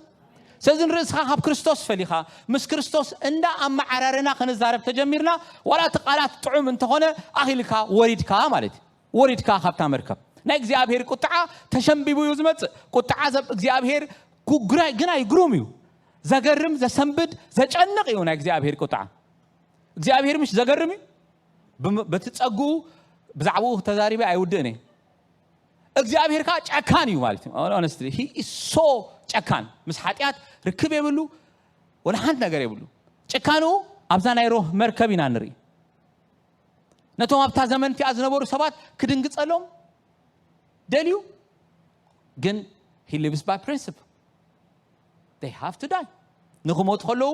ስለዚ ንርእስኻ ካብ ክርስቶስ ፈሊኻ ምስ ክርስቶስ እንዳ ኣመዓራረና ክንዛረብ ተጀሚርና ዋላ እቲ ቃላት ጥዑም እንተኾነ ኣኺልካ ወሪድካ ማለት እዩ። ወሪድካ ካብታ መርከብ ናይ እግዚኣብሔር ቁጥዓ ተሸንቢቡ እዩ ዝመጽእ። ቁጥዓ ዘብ እግዚኣብሔር ጉግራይ ግናይ ግሩም እዩ። ዘገርም ዘሰንብድ ዘጨንቕ እዩ ናይ እግዚኣብሔር ቁጥዓ። እግዚኣብሔር ምሽ ዘገርም እዩ። ብም- በቲ ጸግኡ ብዛዕባኡ ተዛሪበ ኣይውድእን እየ። እግዚኣብሔር ከዓ ጨካን እዩ ማለት እዩ። Honestly he is so ጨካን። ምስ ሓጢኣት ርክብ የብሉ ወላ ሓንቲ ነገር የብሉ። ጭካንኡ ኣብዛ ናይ ሮህ መርከብ ኢና ንርኢ። ነቶም ኣብታ ዘመን እቲኣ ዝነበሩ ሰባት ክድንግጸሎም ደልዩ ግን he lives by principle. They have to die. ንክሞቱ ከለዉ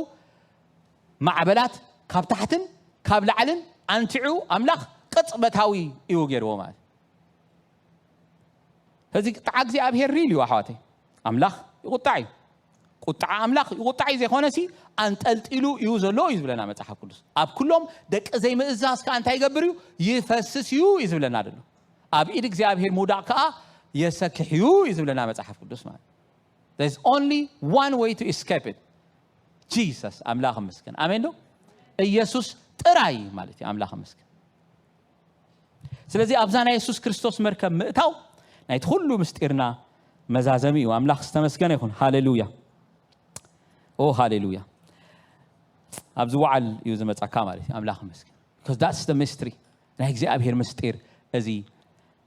ማዕበላት ካብ ታሕትን ካብ ላዕልን ኣንቲዑ ኣምላኽ ቅጽበታዊ እዩ ገይርዎ ማለት። ስለዚ ቁጥዓ እግዚኣብሔር ሪል እዩ ኣሕዋተይ። ኣምላኽ ይቁጣዕ እዩ። ቁጥዓ ኣምላኽ ይቁጣዕ እዩ ዘይኮነሲ ኣንጠልጢሉ እዩ ዘሎ እዩ ዝብለና መጽሓፍ ቅዱስ። ኣብ ኩሎም ደቂ ዘይምእዛዝ ከዓ እንታይ ይገብር እዩ? ይፈስስ እዩ እዩ ዝብለና ዘሎ። ኣብ ኢድ እግዚኣብሔር ምውዳቕ ከዓ የሰክሕ እዩ እዩ ዝብለና መጽሓፍ ቅዱስ ማለት። There's only one way to escape it. Jesus ኣምላኽ ይመስገን። ኣሜን ዶ? ኢየሱስ ጥራይ ማለት እዩ። ኣምላኽ ይመስገን። ስለዚ ኣብዛ ናይ የሱስ ክርስቶስ መርከብ ምእታው ናይቲ ኩሉ ምስጢርና መዛዘሚ እዩ። ኣምላኽ ዝተመስገነ ይኹን። ሃሌሉያ። ኦ ሃሌሉያ። ኣብዚ ወዓል እዩ ዝመጻካ ማለት እዩ። ኣምላኽ ይመስገን። Because that's the mystery። ናይ እግዚኣብሔር ምስጢር እዚ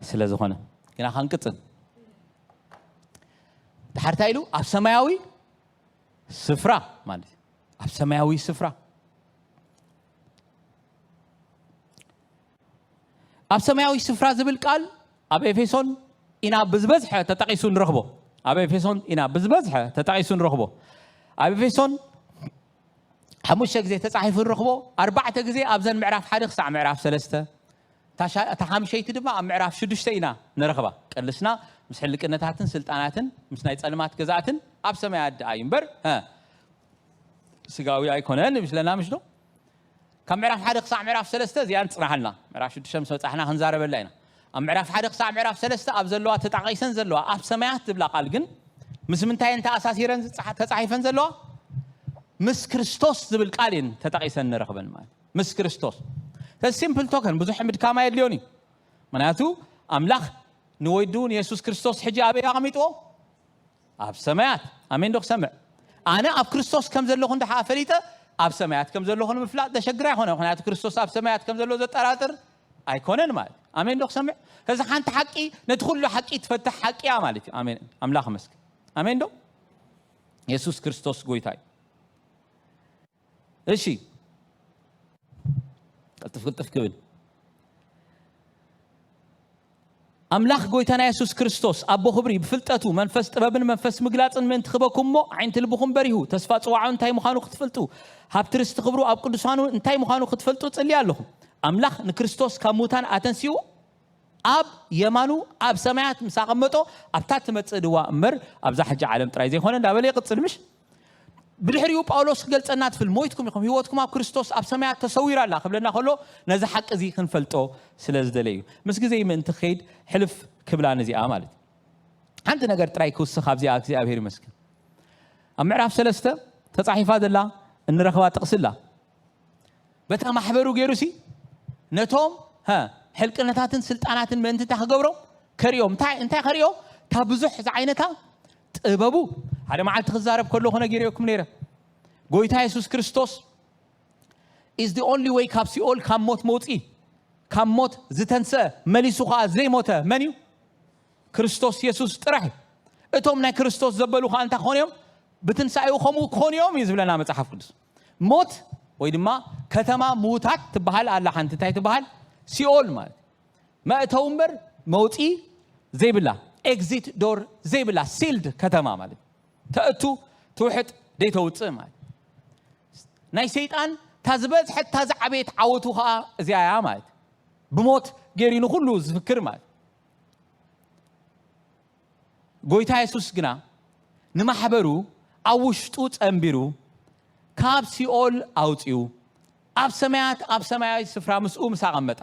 ስለ ዝኾነ ግና ክንቅጽል ድሓርታ ኢሉ ኣብ ሰማያዊ ስፍራ ማለት እዩ። ኣብ ሰማያዊ ስፍራ ኣብ ሰማያዊ ስፍራ ዝብል ቃል ኣብ ኤፌሶን ኢና ብዝበዝሐ ተጠቒሱ ንረኽቦ። ኣብ ኤፌሶን ኢና ብዝበዝሐ ተጠቒሱ ንረኽቦ። ኣብ ኤፌሶን ሓሙሽተ ግዜ ተጻሒፉ ንረኽቦ። ኣርባዕተ ግዜ ኣብዘን ምዕራፍ ሓደ ክሳዕ ምዕራፍ ሰለስተ፣ እታ ሻ- እታ ሓምሸይቲ ድማ ኣብ ምዕራፍ ሽዱሽተ ኢና ንረኽባ። ቅልስና ምስ ሕልቅነታትን ስልጣናትን ምስ ናይ ጸልማት ገዛእትን ኣብ ሰማያት ደኣ እዩ እምበር፣ እ፣ ስጋዊ ኣይኮነን ይብለና ምሽ ዶ? ካብ ምዕራፍ ሓደ ክሳዕ ምዕራፍ ሰለስተ እዚኣን ጽናሓልና። ምዕራፍ ሽዱሽተ ምስ በጻሕና ክንዛረበላ ኢና። ኣብ ምዕራፍ ሓደ ክሳዕ ምዕራፍ ሰለስተ ኣብ ዘለዋ ተጣቒሰን ዘለዋ ኣብ ሰማያት ዝብላ ቃል ግን ምስ ምንታይ እየን ተኣሳሲረን ዝጸሓ- ተጻሒፈን ዘለዋ? ምስ ክርስቶስ ዝብል ቃል እየን ተጠቒሰን ንረኽበን ማለት። ምስ ክርስቶስ። ሲምፕል ቶከን ብዙሕ ምድካም ኣየድልዮን እዩ። ምክንያቱ ኣምላኽ ንወዱ ንየሱስ ክርስቶስ ሕጂ ኣበይ ኣቐሚጥዎ? ኣብ ሰማያት። ኣሜን ዶ ክሰምዕ? ኣነ ኣብ ክርስቶስ ከም ዘለኹ እንድሓ ፈሊጠ ኣብ ሰማያት ከም ዘለኹ ንምፍላጥ ዘሸግር ኣይኮነ። ምክንያቱ ክርስቶስ ኣብ ሰማያት ከም ዘሎ ዘጠራጥር ኣይኮነን ማለት እዩ። ኣሜን ዶ ክሰምዕ? ስለዚ ሓንቲ ሓቂ ነቲ ኩሉ ሓቂ ትፈትሕ ሓቂ እያ ማለት እዩ። ኣሜን። ኣምላኽ መስገን። ኣሜን ዶ? የሱስ ክርስቶስ ጎይታ እዩ። እሺ፣ ቅልጥፍ ቅልጥፍ ክብል። ኣምላኽ ጎይታና የሱስ ክርስቶስ ኣቦ ክብሪ ብፍልጠቱ መንፈስ ጥበብን መንፈስ ምግላጽን ምእንቲ ክበኩም እሞ፣ ዓይንቲ ልብኹም በሪሁ፣ ተስፋ ጽዋዑ እንታይ ምዃኑ ክትፈልጡ፣ ሃብቲ ርስቲ ክብሩ ኣብ ቅዱሳኑ እንታይ ምዃኑ ክትፈልጡ ጽሊ ኣለኹ። ኣምላኽ ንክርስቶስ ካብ ሙታን ኣተንሲኡ ኣብ የማኑ ኣብ ሰማያት ምስ ኣቐመጦ፣ ኣብታ ትመጽእ ድዋ እምበር ኣብዛ ሕጂ ዓለም ጥራይ ዘይኮነ እንዳበለ ይቕጽል። ምሽ ብድሕሪኡ ጳውሎስ ክገልጸና ትፍል ሞይትኩም ኢኹም፣ ህይወትኩም ኣብ ክርስቶስ ኣብ ሰማያት ተሰዊራ ኣላ ክብለና ከሎ፣ ነዚ ሓቂ እዚ ክንፈልጦ ስለ ዝደለ እዩ። ምስ ግዜ ምእንቲ ክኸይድ ሕልፍ ክብላ ነዚኣ ማለት እዩ። ሓንቲ ነገር ጥራይ ክውስኽ ኣብዚኣ እግዚኣብሔር ይመስገን። ኣብ ምዕራፍ ሰለስተ ተጻሒፋ ዘላ እንረኽባ ጥቕሲ ኣላ። በታ ማሕበሩ ገይሩ ሲ ነቶም፣ ሀ፣ ሕልቅነታትን ስልጣናትን ምእንቲ እንታይ ክገብሮም ከርእዮም። እንታይ እንታይ ከርእዮም? እታ ብዙሕ ዝዓይነታ ጥበቡ። ሓደ መዓልቲ ክዛረብ ከለኹ ነጊረኩም ነይረ። ጎይታ የሱስ ክርስቶስ is the only way ካብ ሲኦል፣ ካብ ሞት መውፂ፣ ካብ ሞት ዝተንስአ፣ መሊሱ ከዓ ዘይሞተ መን እዩ? ክርስቶስ የሱስ ጥራሕ እዩ። እቶም ናይ ክርስቶስ ዘበሉ ከዓ እንታይ ክኾኑ እዮም? ብትንሳኤኡ ከምኡ ክኾኑ እዮም እዩ ዝብለና መጽሓፍ ቅዱስ። ሞት ወይ ድማ ከተማ ምዉታት ትበሃል ኣላ ሓንቲ። እንታይ ትበሃል? ሲኦል ማለት። መእተዊ እምበር መውፂ ዘይብላ፣ ኤግዚት ዶር ዘይብላ፣ ሲልድ ከተማ ማለት። ተእቱ፣ ትውሕጥ፣ ደይተውፅእ ማለት። ናይ ሰይጣን እታ ዝበዝሐት እታ ዝዓበየት ዓወቱ ከዓ እዚኣ እያ ማለት። ብሞት ገይሩ ንኹሉ ዝፍክር ማለት። ጎይታ የሱስ ግና ንማሕበሩ ኣብ ውሽጡ ጸንቢሩ፣ ካብ ሲኦል ኣውጺኡ፣ ኣብ ሰማያት፣ ኣብ ሰማያዊ ስፍራ ምስኡ ምስ ኣቐመጣ፣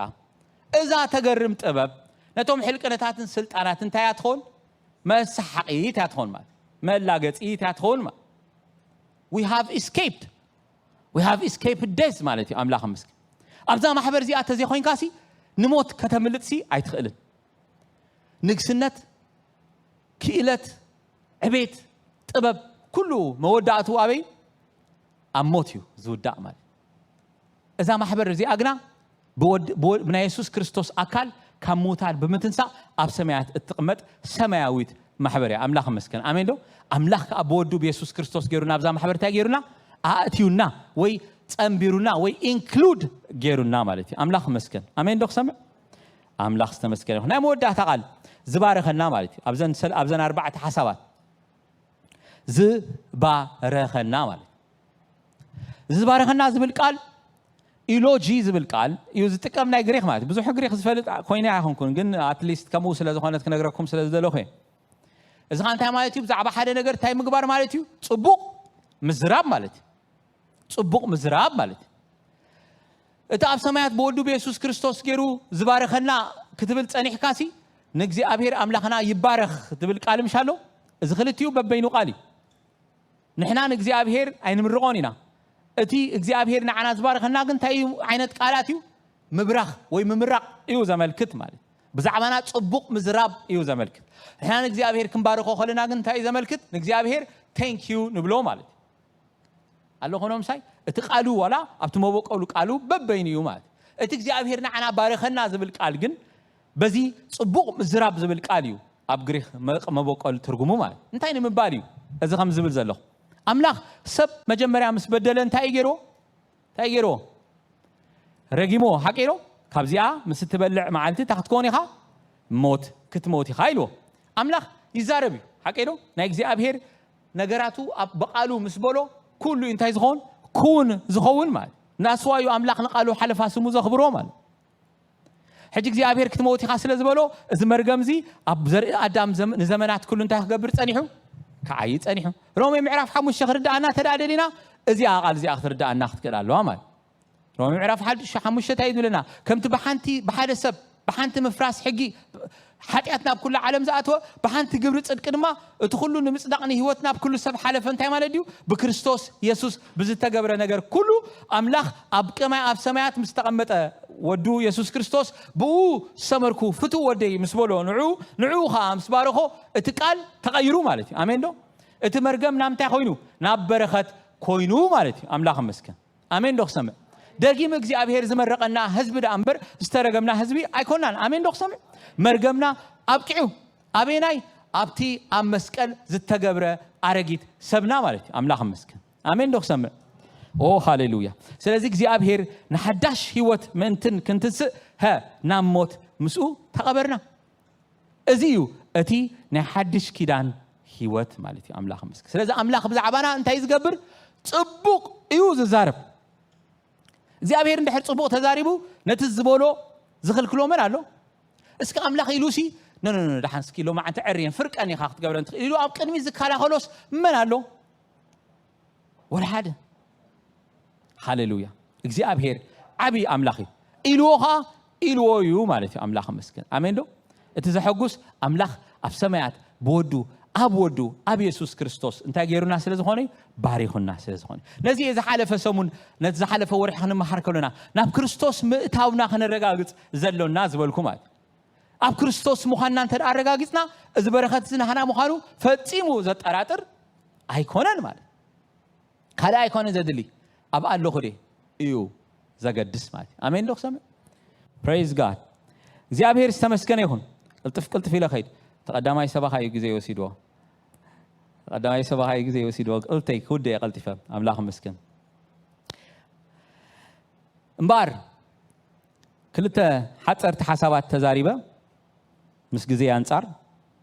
እዛ ተገርም ጥበብ ነቶም ሕልቅነታትን ስልጣናት እንታይ እያ ትኸውን? መሰሓቒት እያ ትኸውን ማለት፣ መላገጺት እያ ትኸውን ማለት። We have escaped. We have escaped death ማለት እዩ። ኣምላኽ ይመስገን። ኣብዛ ማሕበር እዚኣ ተዘይኮይንካሲ ንሞት ከተምልጥሲ ኣይትኽእልን። ንግስነት፣ ክእለት፣ ዕቤት፣ ጥበብ፣ ኩሉ መወዳእቱ ኣበይ? ኣብ ሞት እዩ ዝውዳእ ማለት። እዛ ማሕበር እዚኣ ግና ብወድ-፣ ብወ-፣ ብናይ የሱስ ክርስቶስ ኣካል ካብ ምዉታን ብምትንሳእ ኣብ ሰማያት እትቕመጥ ሰማያዊት ማሕበር እያ። ኣምላኽ ይመስገን። ኣሜን ዶ? ኣምላኽ ከኣ ብወዱ ብየሱስ ክርስቶስ ገይሩ ናብዛ ማሕበር እንታይ ገይሩና? ኣእትዩና ወይ ጸንቢሩና ወይ ኢንክሉድ ገይሩና ማለት እዩ። ኣምላኽ ይመስገን። ኣሜን ዶ ክሰምዕ? ኣምላኽ ዝተመስገነ ይኹን። ናይ መወዳእታ ቃል ዝባረኸና ማለት እዩ። ኣብዘን ሰል-፣ ኣብዘን ኣርባዕተ ሓሳባት ዝባረኸና ማለት እዩ። ዝባረኸና ዝብል ቃል ኢሎጂ ዝብል ቃል እዩ ዝጥቀም፣ ናይ ግሪክ ማለት እዩ። ብዙሕ ግሪክ ዝፈልጥ ኮይነ ኣይኮንኩን፣ ግን ኣትሊስት ከምኡ ስለ ዝኾነት ክነግረኩም ስለ ዝደለኹ እየ። እዚ ኸዓ እንታይ ማለት እዩ? ብዛዕባ ሓደ ነገር እንታይ ምግባር ማለት እዩ? ጽቡቕ ምዝራብ ማለት እዩ። ጽቡቕ ምዝራብ ማለት እዩ። እቲ ኣብ ሰማያት ብወዱ ብየሱስ ክርስቶስ ገይሩ ዝባረኸና ክትብል ጸኒሕካሲ፣ ንእግዚኣብሔር ኣምላኽና ይባረኽ ትብል ቃል ምሽ ኣሎ? እዚ ክልቲኡ በበይኑ ቃል እዩ። ንሕና ንእግዚኣብሔር ኣይንምርቖን ኢና። እቲ እግዚኣብሔር ንዓና ዝባረኸና ግን እንታይ እዩ ዓይነት ቃላት እዩ? ምብራኽ ወይ ምምራቕ እዩ ዘመልክት ማለት። ብዛዕባና ጽቡቕ ምዝራብ እዩ ዘመልክት። ንሕና ንእግዚኣብሔር ክንባርኾ ከለና ግን እንታይ እዩ ዘመልክት? ንእግዚኣብሔር ቴንክ ዩ ንብሎ ማለት እዩ። ኣሎ ኾኖም ሳይ፣ እቲ ቃሉ ዋላ ኣብቲ መበቆሉ ቃሉ በበይኑ እዩ ማለት። እቲ እግዚኣብሔር ንዓና ባረኸና ዝብል ቃል ግን በዚ ጽቡቕ ምዝራብ ዝብል ቃል እዩ ኣብ ግሪክ መ-፣ መበቆል ትርጉሙ ማለት። እንታይ ንምባል እዩ እዚ ከም ዝብል ዘለኹ? ኣምላኽ ሰብ መጀመርያ ምስ በደለ እንታይ እዩ ገይርዎ? እንታይ እዩ ገይርዎ? ረጊሞ፣ ሓቂ ዶ? ካብዚኣ ምስ እትበልዕ መዓልቲ እንታይ ክትከውን ኢኻ? ሞት ክትሞት ኢኻ ኢልዎ። ኣምላኽ ይዛረብ እዩ። ሓቀይ ዶ? ናይ እግዚኣብሔር ነገራቱ ኣብ በቓሉ ምስ በሎ ኩሉ እዩ እንታይ ዝኸውን? ኩን ዝኸውን ማለት። ናስዋ እዩ ኣምላኽ ንቓሉ ሓለፋ ስሙ ዘኽብሮ ማለት። ሕጂ እግዚኣብሔር ክትመውት ኢኻ ስለ ዝበሎ፣ እዚ መርገምዚ ኣብ ዘርኢ ኣዳም ዘም-፣ ንዘመናት ኩሉ እንታይ ክገብር ጸኒሑ? ክዓይ ጸኒሑ። ሮሜ ምዕራፍ ሓሙሽተ ክርድኣና ተዳደሊና፣ እዚኣ ቃል እዚኣ ክትርድኣና ክትክእል ኣለዋ ማለት። ሮሜ ምዕራፍ ሓሙሽተ እንታይ እዩ ዝብለና? ከምቲ ብሓንቲ፣ ብሓደ ሰብ፣ ብሓንቲ ምፍራስ ሕጊ ሓጢኣት ናብ ኩሉ ዓለም ዝኣተወ፣ ብሓንቲ ግብሪ ጽድቂ ድማ እቲ ኩሉ ንምጽዳቕ ንህይወት ናብ ኩሉ ሰብ ሓለፈ። እንታይ ማለት ድዩ? ብክርስቶስ የሱስ ብዝተገብረ ነገር ኩሉ ኣምላኽ ኣብ ቀማይ ኣብ ሰማያት ምስ ተቐመጠ ወዱ የሱስ ክርስቶስ ብኡ ሰመርኩ ፍትው ወደይ ምስ በሎ ንዑ ንዑ ኸዓ ምስ ባረኾ እቲ ቃል ተቐይሩ ማለት እዩ። ኣሜን ዶ? እቲ መርገም ናብ እንታይ ኮይኑ? ናብ በረኸት ኮይኑ ማለት እዩ። ኣምላኽ ይመስገን። ኣሜን ዶ ክሰምዕ? ደጊም እግዚኣብሔር ዝመረቐና ህዝቢ ደኣ እምበር ዝተረገምና ህዝቢ ኣይኮናን። ኣሜን ዶ ክሰምዕ? መርገምና ኣብቂዑ። ኣበይናይ? ኣብቲ ኣብ መስቀል ዝተገብረ ኣረጊት ሰብና ማለት እዩ። ኣምላኽ ይመስገን። ኣሜን ዶ ክሰምዕ? ኦ ሃሌሉያ። ስለዚ እግዚኣብሔር ንሓዳሽ ህይወት ምእንትን ክንትስእ፣ ሀ፣ ናብ ሞት ምስኡ ተቐበርና። እዚ እዩ እቲ ናይ ሓድሽ ኪዳን ህይወት ማለት እዩ። ኣምላኽ ይመስገን። ስለዚ ኣምላኽ ብዛዕባና እንታይ ዝገብር? ጽቡቕ እዩ ዝዛረብ። እግዚኣብሔር እንድሕር ጽቡቕ ተዛሪቡ ነቲ ዝበሎ ዝኽልክሎ መን ኣሎ? እስኪ ኣምላኽ ኢሉሲ፣ ኖ፣ ኖ፣ ኖ፣ ደሓን እስኪ ሎማዓንቲ ዕርየን ፍርቀን ኢኻ ክትገብረን ትኽእል ኢሉ ኣብ ቅድሚት ዝከላኸሎስ መን ኣሎ? ወላ ሓደ። ሃሌሉያ። እግዚኣብሔር ዓብዪ ኣምላኽ እዩ። ኢልዎ ኸዓ ኢልዎ እዩ ማለት እዩ። ኣምላኽ ይመስገን። ኣሜን ዶ? እቲ ዘሐጉስ ኣምላኽ ኣብ ሰማያት ብወዱ፣ ኣብ ወዱ፣ ኣብ የሱስ ክርስቶስ እንታይ ገይሩና ስለ ዝኾነ እዩ? ባሪኹና ስለ ዝኾነ እዩ። ነዚ እየ ዝሓለፈ ሰሙን፣ ነቲ ዝሓለፈ ወርሒ ክንመሃር ከሎና ናብ ክርስቶስ ምእታውና ከነረጋግጽ ዘሎና ዝበልኩ ማለት እዩ። ኣብ ክርስቶስ ምዃንና እንተ ደኣ ኣረጋጊጽና፣ እዚ በረኸት እዚ ናህና ምዃኑ ፈጺሙ ዘጠራጥር ኣይኮነን ማለት። ካልእ ኣይኮነን ዘድሊ፣ ኣብ ኣለኹ ድየ እዩ ዘገድስ ማለት እዩ። ኣሜን ዶ ክሰምዕ? ፕሬይዝ ጋድ። እግዚኣብሔር ዝተመስገነ ይኹን። ቅልጥፍ ቅልጥፍ ኢለ ኸይድ። ተቐዳማይ ሰበኻ እዩ ግዜ ወሲድዎ። ተቐዳማይ ሰበኻ እዩ ግዜ ወሲድዎ። ቅልተይ ክውደ እየ ቀልጢፈ። ኣምላኽ ይመስገን። እምበኣር ክልተ ሓጸርቲ ሓሳባት ተዛሪበ ምስ ግዜ ኣንጻር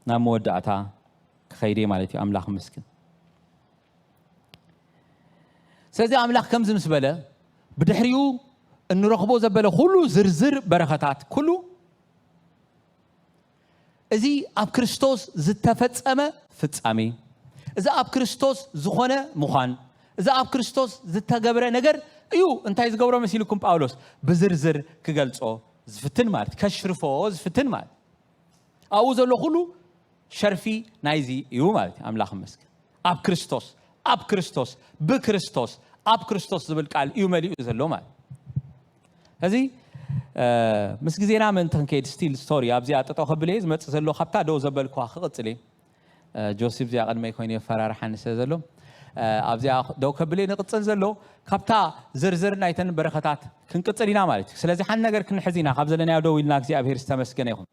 ናብ መወዳእታ ክኸይድ እየ ማለት እዩ። ኣምላኽ ይመስገን። ስለዚ ኣምላኽ ከምዚ ምስ በለ ብድሕሪኡ እንረኽቦ ዘበለ ኩሉ ዝርዝር በረኸታት ኩሉ እዚ ኣብ ክርስቶስ ዝተፈጸመ ፍጻሜ፣ እዚ ኣብ ክርስቶስ ዝኾነ ምዃን፣ እዚ ኣብ ክርስቶስ ዝተገብረ ነገር እዩ። እንታይ ዝገብሮ መሲልኩም ጳውሎስ? ብዝርዝር ክገልጾ ዝፍትን ማለት፣ ከሽርፎ ዝፍትን ማለት። ኣብኡ ዘሎ ኩሉ ሸርፊ ናይዚ እዩ ማለት እዩ። ኣምላኽ ይመስገን። ኣብ ክርስቶስ፣ ኣብ ክርስቶስ፣ ብክርስቶስ፣ ኣብ ክርስቶስ ዝብል ቃል እዩ መሊኡ ዘሎ ማለት። እዚ፣ እ፣ ምስ ግዜና ምእንቲ ክንከይድ ስቲል ስቶሪ ኣብዚኣ ጠጠው ከብል እየ ዝመጽእ ዘሎ ካብታ ደው ዘበልኩዋ ክቕጽል እየ። እ፣ ጆሲ ኣብዚኣ ቅድመይ ኮይኑ የፈራርሓኒ ስለ ዘሎ፣ እ፣ ኣብዚኣ ደው ከብል እየ ንቕጽል ዘሎ ካብታ ዝርዝር ናይተን በረኸታት ክንቅጽል ኢና ማለት እዩ። ስለዚ ሓንቲ ነገር ክንሕዝ ኢና ካብ ዘለናዮ ደው ኢልና እግዚኣብሔር ዝተመስገነ ይኹን።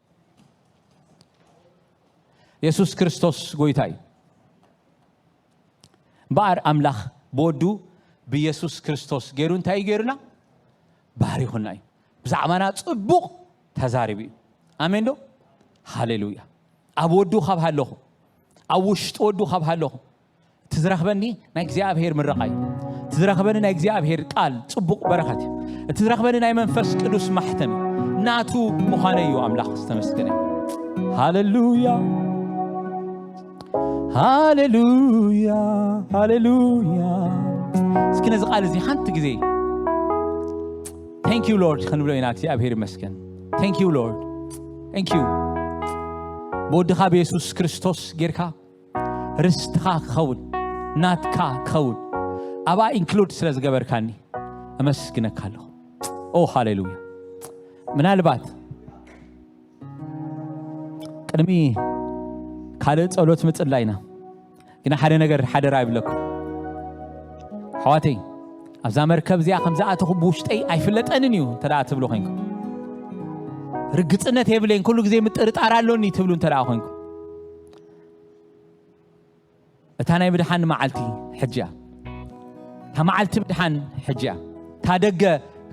የሱስ ክርስቶስ ጎይታ እዩ። እምበኣር ኣምላኽ ብወዱ ብየሱስ ክርስቶስ ገይሩ እንታይ እዩ ገይሩና? ባሪኹና እዩ። ብዛዕባና ጽቡቕ ተዛሪቡ እዩ። ኣሜን ዶ? ሃሌሉያ። ኣብ ወዱ ካብ ሃለኹ፣ ኣብ ውሽጢ ወዱ ካብ ሃለኹ፣ እቲ ዝረኽበኒ ናይ እግዚኣብሔር ምረቓ እዩ። እቲ ዝረኽበኒ ናይ እግዚኣብሔር ቃል ጽቡቕ በረኸት እዩ። እቲ ዝረኽበኒ ናይ መንፈስ ቅዱስ ማሕተም እዩ። ናቱ ምዃነ እዩ ኣምላኽ ዝተመስገነ። ሃሌሉያ፣ ሃሌሉያ፣ ሃሌሉያ። እስኪ ነዚ ቃል እዚ ሓንቲ ግዜ thank you Lord ክንብሎ ኢና። እግዚኣብሔር ይመስገን። Thank you Lord። Thank you። ብወድኻ ብየሱስ ክርስቶስ ጌርካ ርስትኻ ክኸውን፣ ናትካ ክኸውን፣ ኣብኣ ኢንክሉድ ስለ ዝገበርካኒ እመስግነካ ኣለኹ። ኦ ሃሌሉያ። ምናልባት ቅድሚ ካልእ ጸሎት ምጽላይና ግና ሓደ ነገር ሓደራ ይብለኩም። ኣሕዋተይ፣ ኣብዛ መርከብ እዚኣ ከም ዝኣተኹ ብውሽጠይ ኣይፍለጠንን እዩ እንተ ደኣ ትብሉ ኮይንኩም፣ ርግጽነት የብለይን፣ ኩሉ ግዜ ምጥርጣር ኣሎኒ ትብሉ እንተ ደኣ ኮይንኩም፣ እታ ናይ ምድሓን መዓልቲ ሕጂ እያ። እታ መዓልቲ ምድሓን ሕጂ እያ። እታ ደገ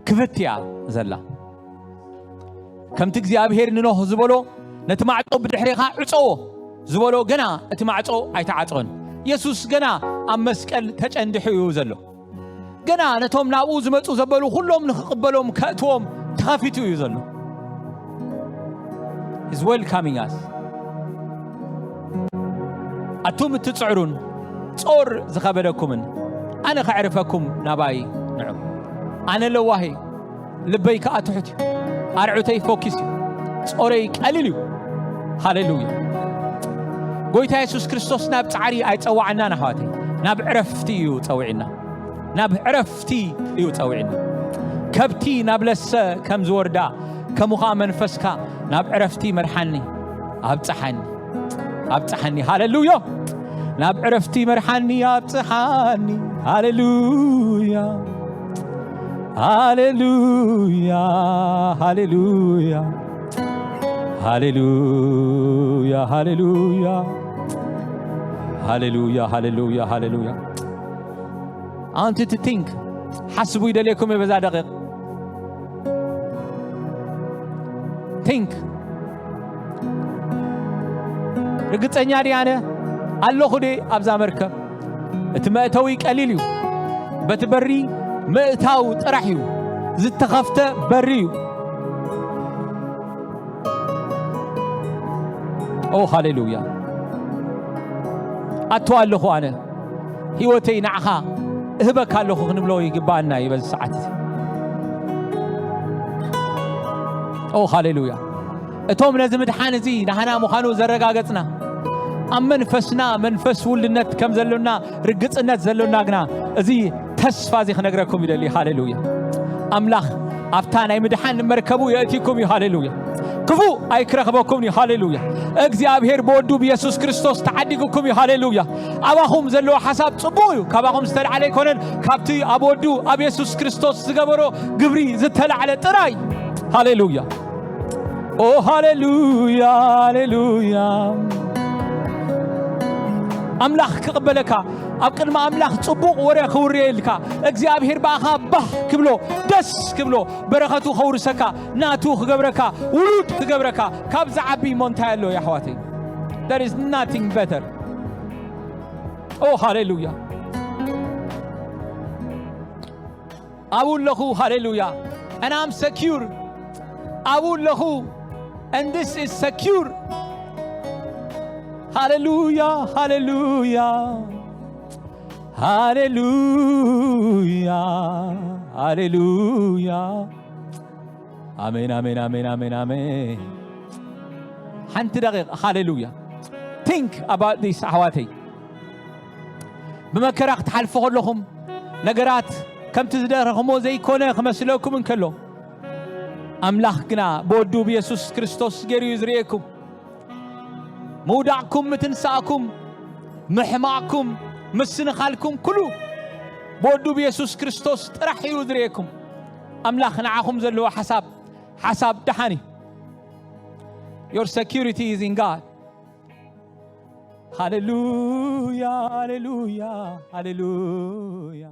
ክፍት እያ ዘላ። ከምቲ እግዚኣብሔር ንኖህ ዝበሎ፣ ነቲ ማዕጾ ብድሕሬኻ ዕጸዎ ዝበሎ፣ ገና እቲ ማዕጾ ኣይተዓጸወን። የሱስ ገና ኣብ መስቀል ተጨንዲሑ እዩ ዘሎ። ገና ነቶም ናብኡ ዝመጹ ዘበሉ ኩሎም ንኽቕበሎም ከእትዎም ተኸፊቱ እዩ ዘሎ። He's welcoming us. ኣቱም እትጽዕሩን ጾር ዝኸበደኩምን፣ ኣነ ከዕርፈኩም ናባይ ንዑ። ኣነ ለዋህ እየ፣ ልበይ ከኣ ትሑት እዩ። ኣርዑተይ ፈኪስ እዩ። ጾረይ ቀሊል እዩ። ሃሌሉያ። ጎይታ የሱስ ክርስቶስ ናብ ጻዕሪ ኣይጸዋዓናን ኣሕዋተይ፣ ናብ ዕረፍቲ እዩ ጸዊዕና። ናብ ዕረፍቲ እዩ ጸዊዕና። ከብቲ ናብ ለሰ ከም ዝወርዳ፣ ከምኡ ኸኣ መንፈስካ ናብ ዕረፍቲ መርሓኒ፣ ኣብጽሓኒ፣ ኣብጽሓኒ። ሃሌሉያ። ናብ ዕረፍቲ መርሓኒ፣ ኣብጽሓኒ። ሃሌሉያ፣ ሃሌሉያ፣ ሃሌሉያ፣ ሃሌሉያ፣ ሃሌሉያ፣ ሃሌሉያ፣ ሃሌሉያ፣ ሃሌሉያ። I want you to think. ሓስቡ ይደልየኩም እየ በዛ ደቂቕ። Think. ርግጸኛ ድየ ኣነ? ኣለኹ ድየ ኣብዛ መርከብ? እቲ መእተዊ ቀሊል እዩ። በቲ በሪ ምእታው ጥራሕ እዩ። ዝተኸፍተ በሪ እዩ። ኦ ሃሌሉያ። ኣቶ ኣለኹ ኣነ። ህይወተይ ንዓኻ እህበካ ኣለኹ ክንብሎ ይግባኣና እዩ በዚ ሰዓት እዚ። ኦ ሃሌሉያ። እቶም ነዚ ምድሓን እዚ ናህና ምዃኑ ዘረጋገጽና፣ ኣብ መንፈስና መንፈስ ውልድነት ከም ዘሎና ርግጽነት ዘሎና ግና፣ እዚ ተስፋ እዚ ክነግረኩም ይደሊ። ሃሌሉያ። ኣምላኽ ኣብታ ናይ ምድሓን መርከቡ የእቲኩም እዩ። ሃሌሉያ። ክፉእ ኣይክረኽበኩም እዩ። ሃሌሉያ። እግዚኣብሔር ብወዱ ብየሱስ ክርስቶስ ተዓዲጉኩም እዩ። ሃሌሉያ። ኣባኹም ዘለዎ ሓሳብ ጽቡቕ እዩ። ካባኹም ዝተልዓለ ኣይኮነን። ካብቲ ኣብ ወዱ ኣብ የሱስ ክርስቶስ ዝገበሮ ግብሪ ዝተላዕለ ጥራይ። ሃሌሉያ። ኦ ሃሌሉያ፣ ሃሌሉያ። ኣምላኽ ክቕበለካ፣ ኣብ ቅድሚ ኣምላኽ ጽቡቕ ወረ ክውርየልካ፣ እግዚኣብሔር ብኣኻ ባህ ክብሎ፣ ደስ ክብሎ፣ በረኸቱ ከውርሰካ፣ ናቱ ክገብረካ፣ ውሉድ ክገብረካ፣ ካብ ዝዓቢ እሞ እንታይ ኣሎ የሕዋተይ? There is nothing better. ኦ ሃሌሉያ። ኣብኡ ኣለኹ። ሃሌሉያ። And I'm secure. ኣብኡ ኣለኹ። And this is secure. ሃሌሉያ፣ ሃሌሉያ፣ ሃሌሉያ፣ ሃሌሉያ። ኣሜን፣ ኣሜን፣ ኣሜን፣ ኣሜን፣ ኣሜን። ሓንቲ ደቂቕ። ሃሌሉያ። Think about this ኣሕዋተይ። ብመከራ ክትሓልፉ ከለኹም፣ ነገራት ከምቲ ዝደረኽሞ ዘይኮነ ክመስለኩም እንከሎ፣ ኣምላኽ ግና ብወዱ ብየሱስ ክርስቶስ ገይሩ እዩ ዝርእየኩም። ምውዳቕኩም፣ ምትንሳእኩም፣ ምሕማቕኩም፣ ምስንኻልኩም፣ ኩሉ ብወዱ ብየሱስ ክርስቶስ ጥራሕ እዩ ዝርእየኩም። ኣምላኽ ንዓኹም ዘለዎ ሓሳብ፣ ሓሳብ ደሓን እዩ። Your security is in God. ሃሌሉያ፣ ሃሌሉያ፣ ሃሌሉያ።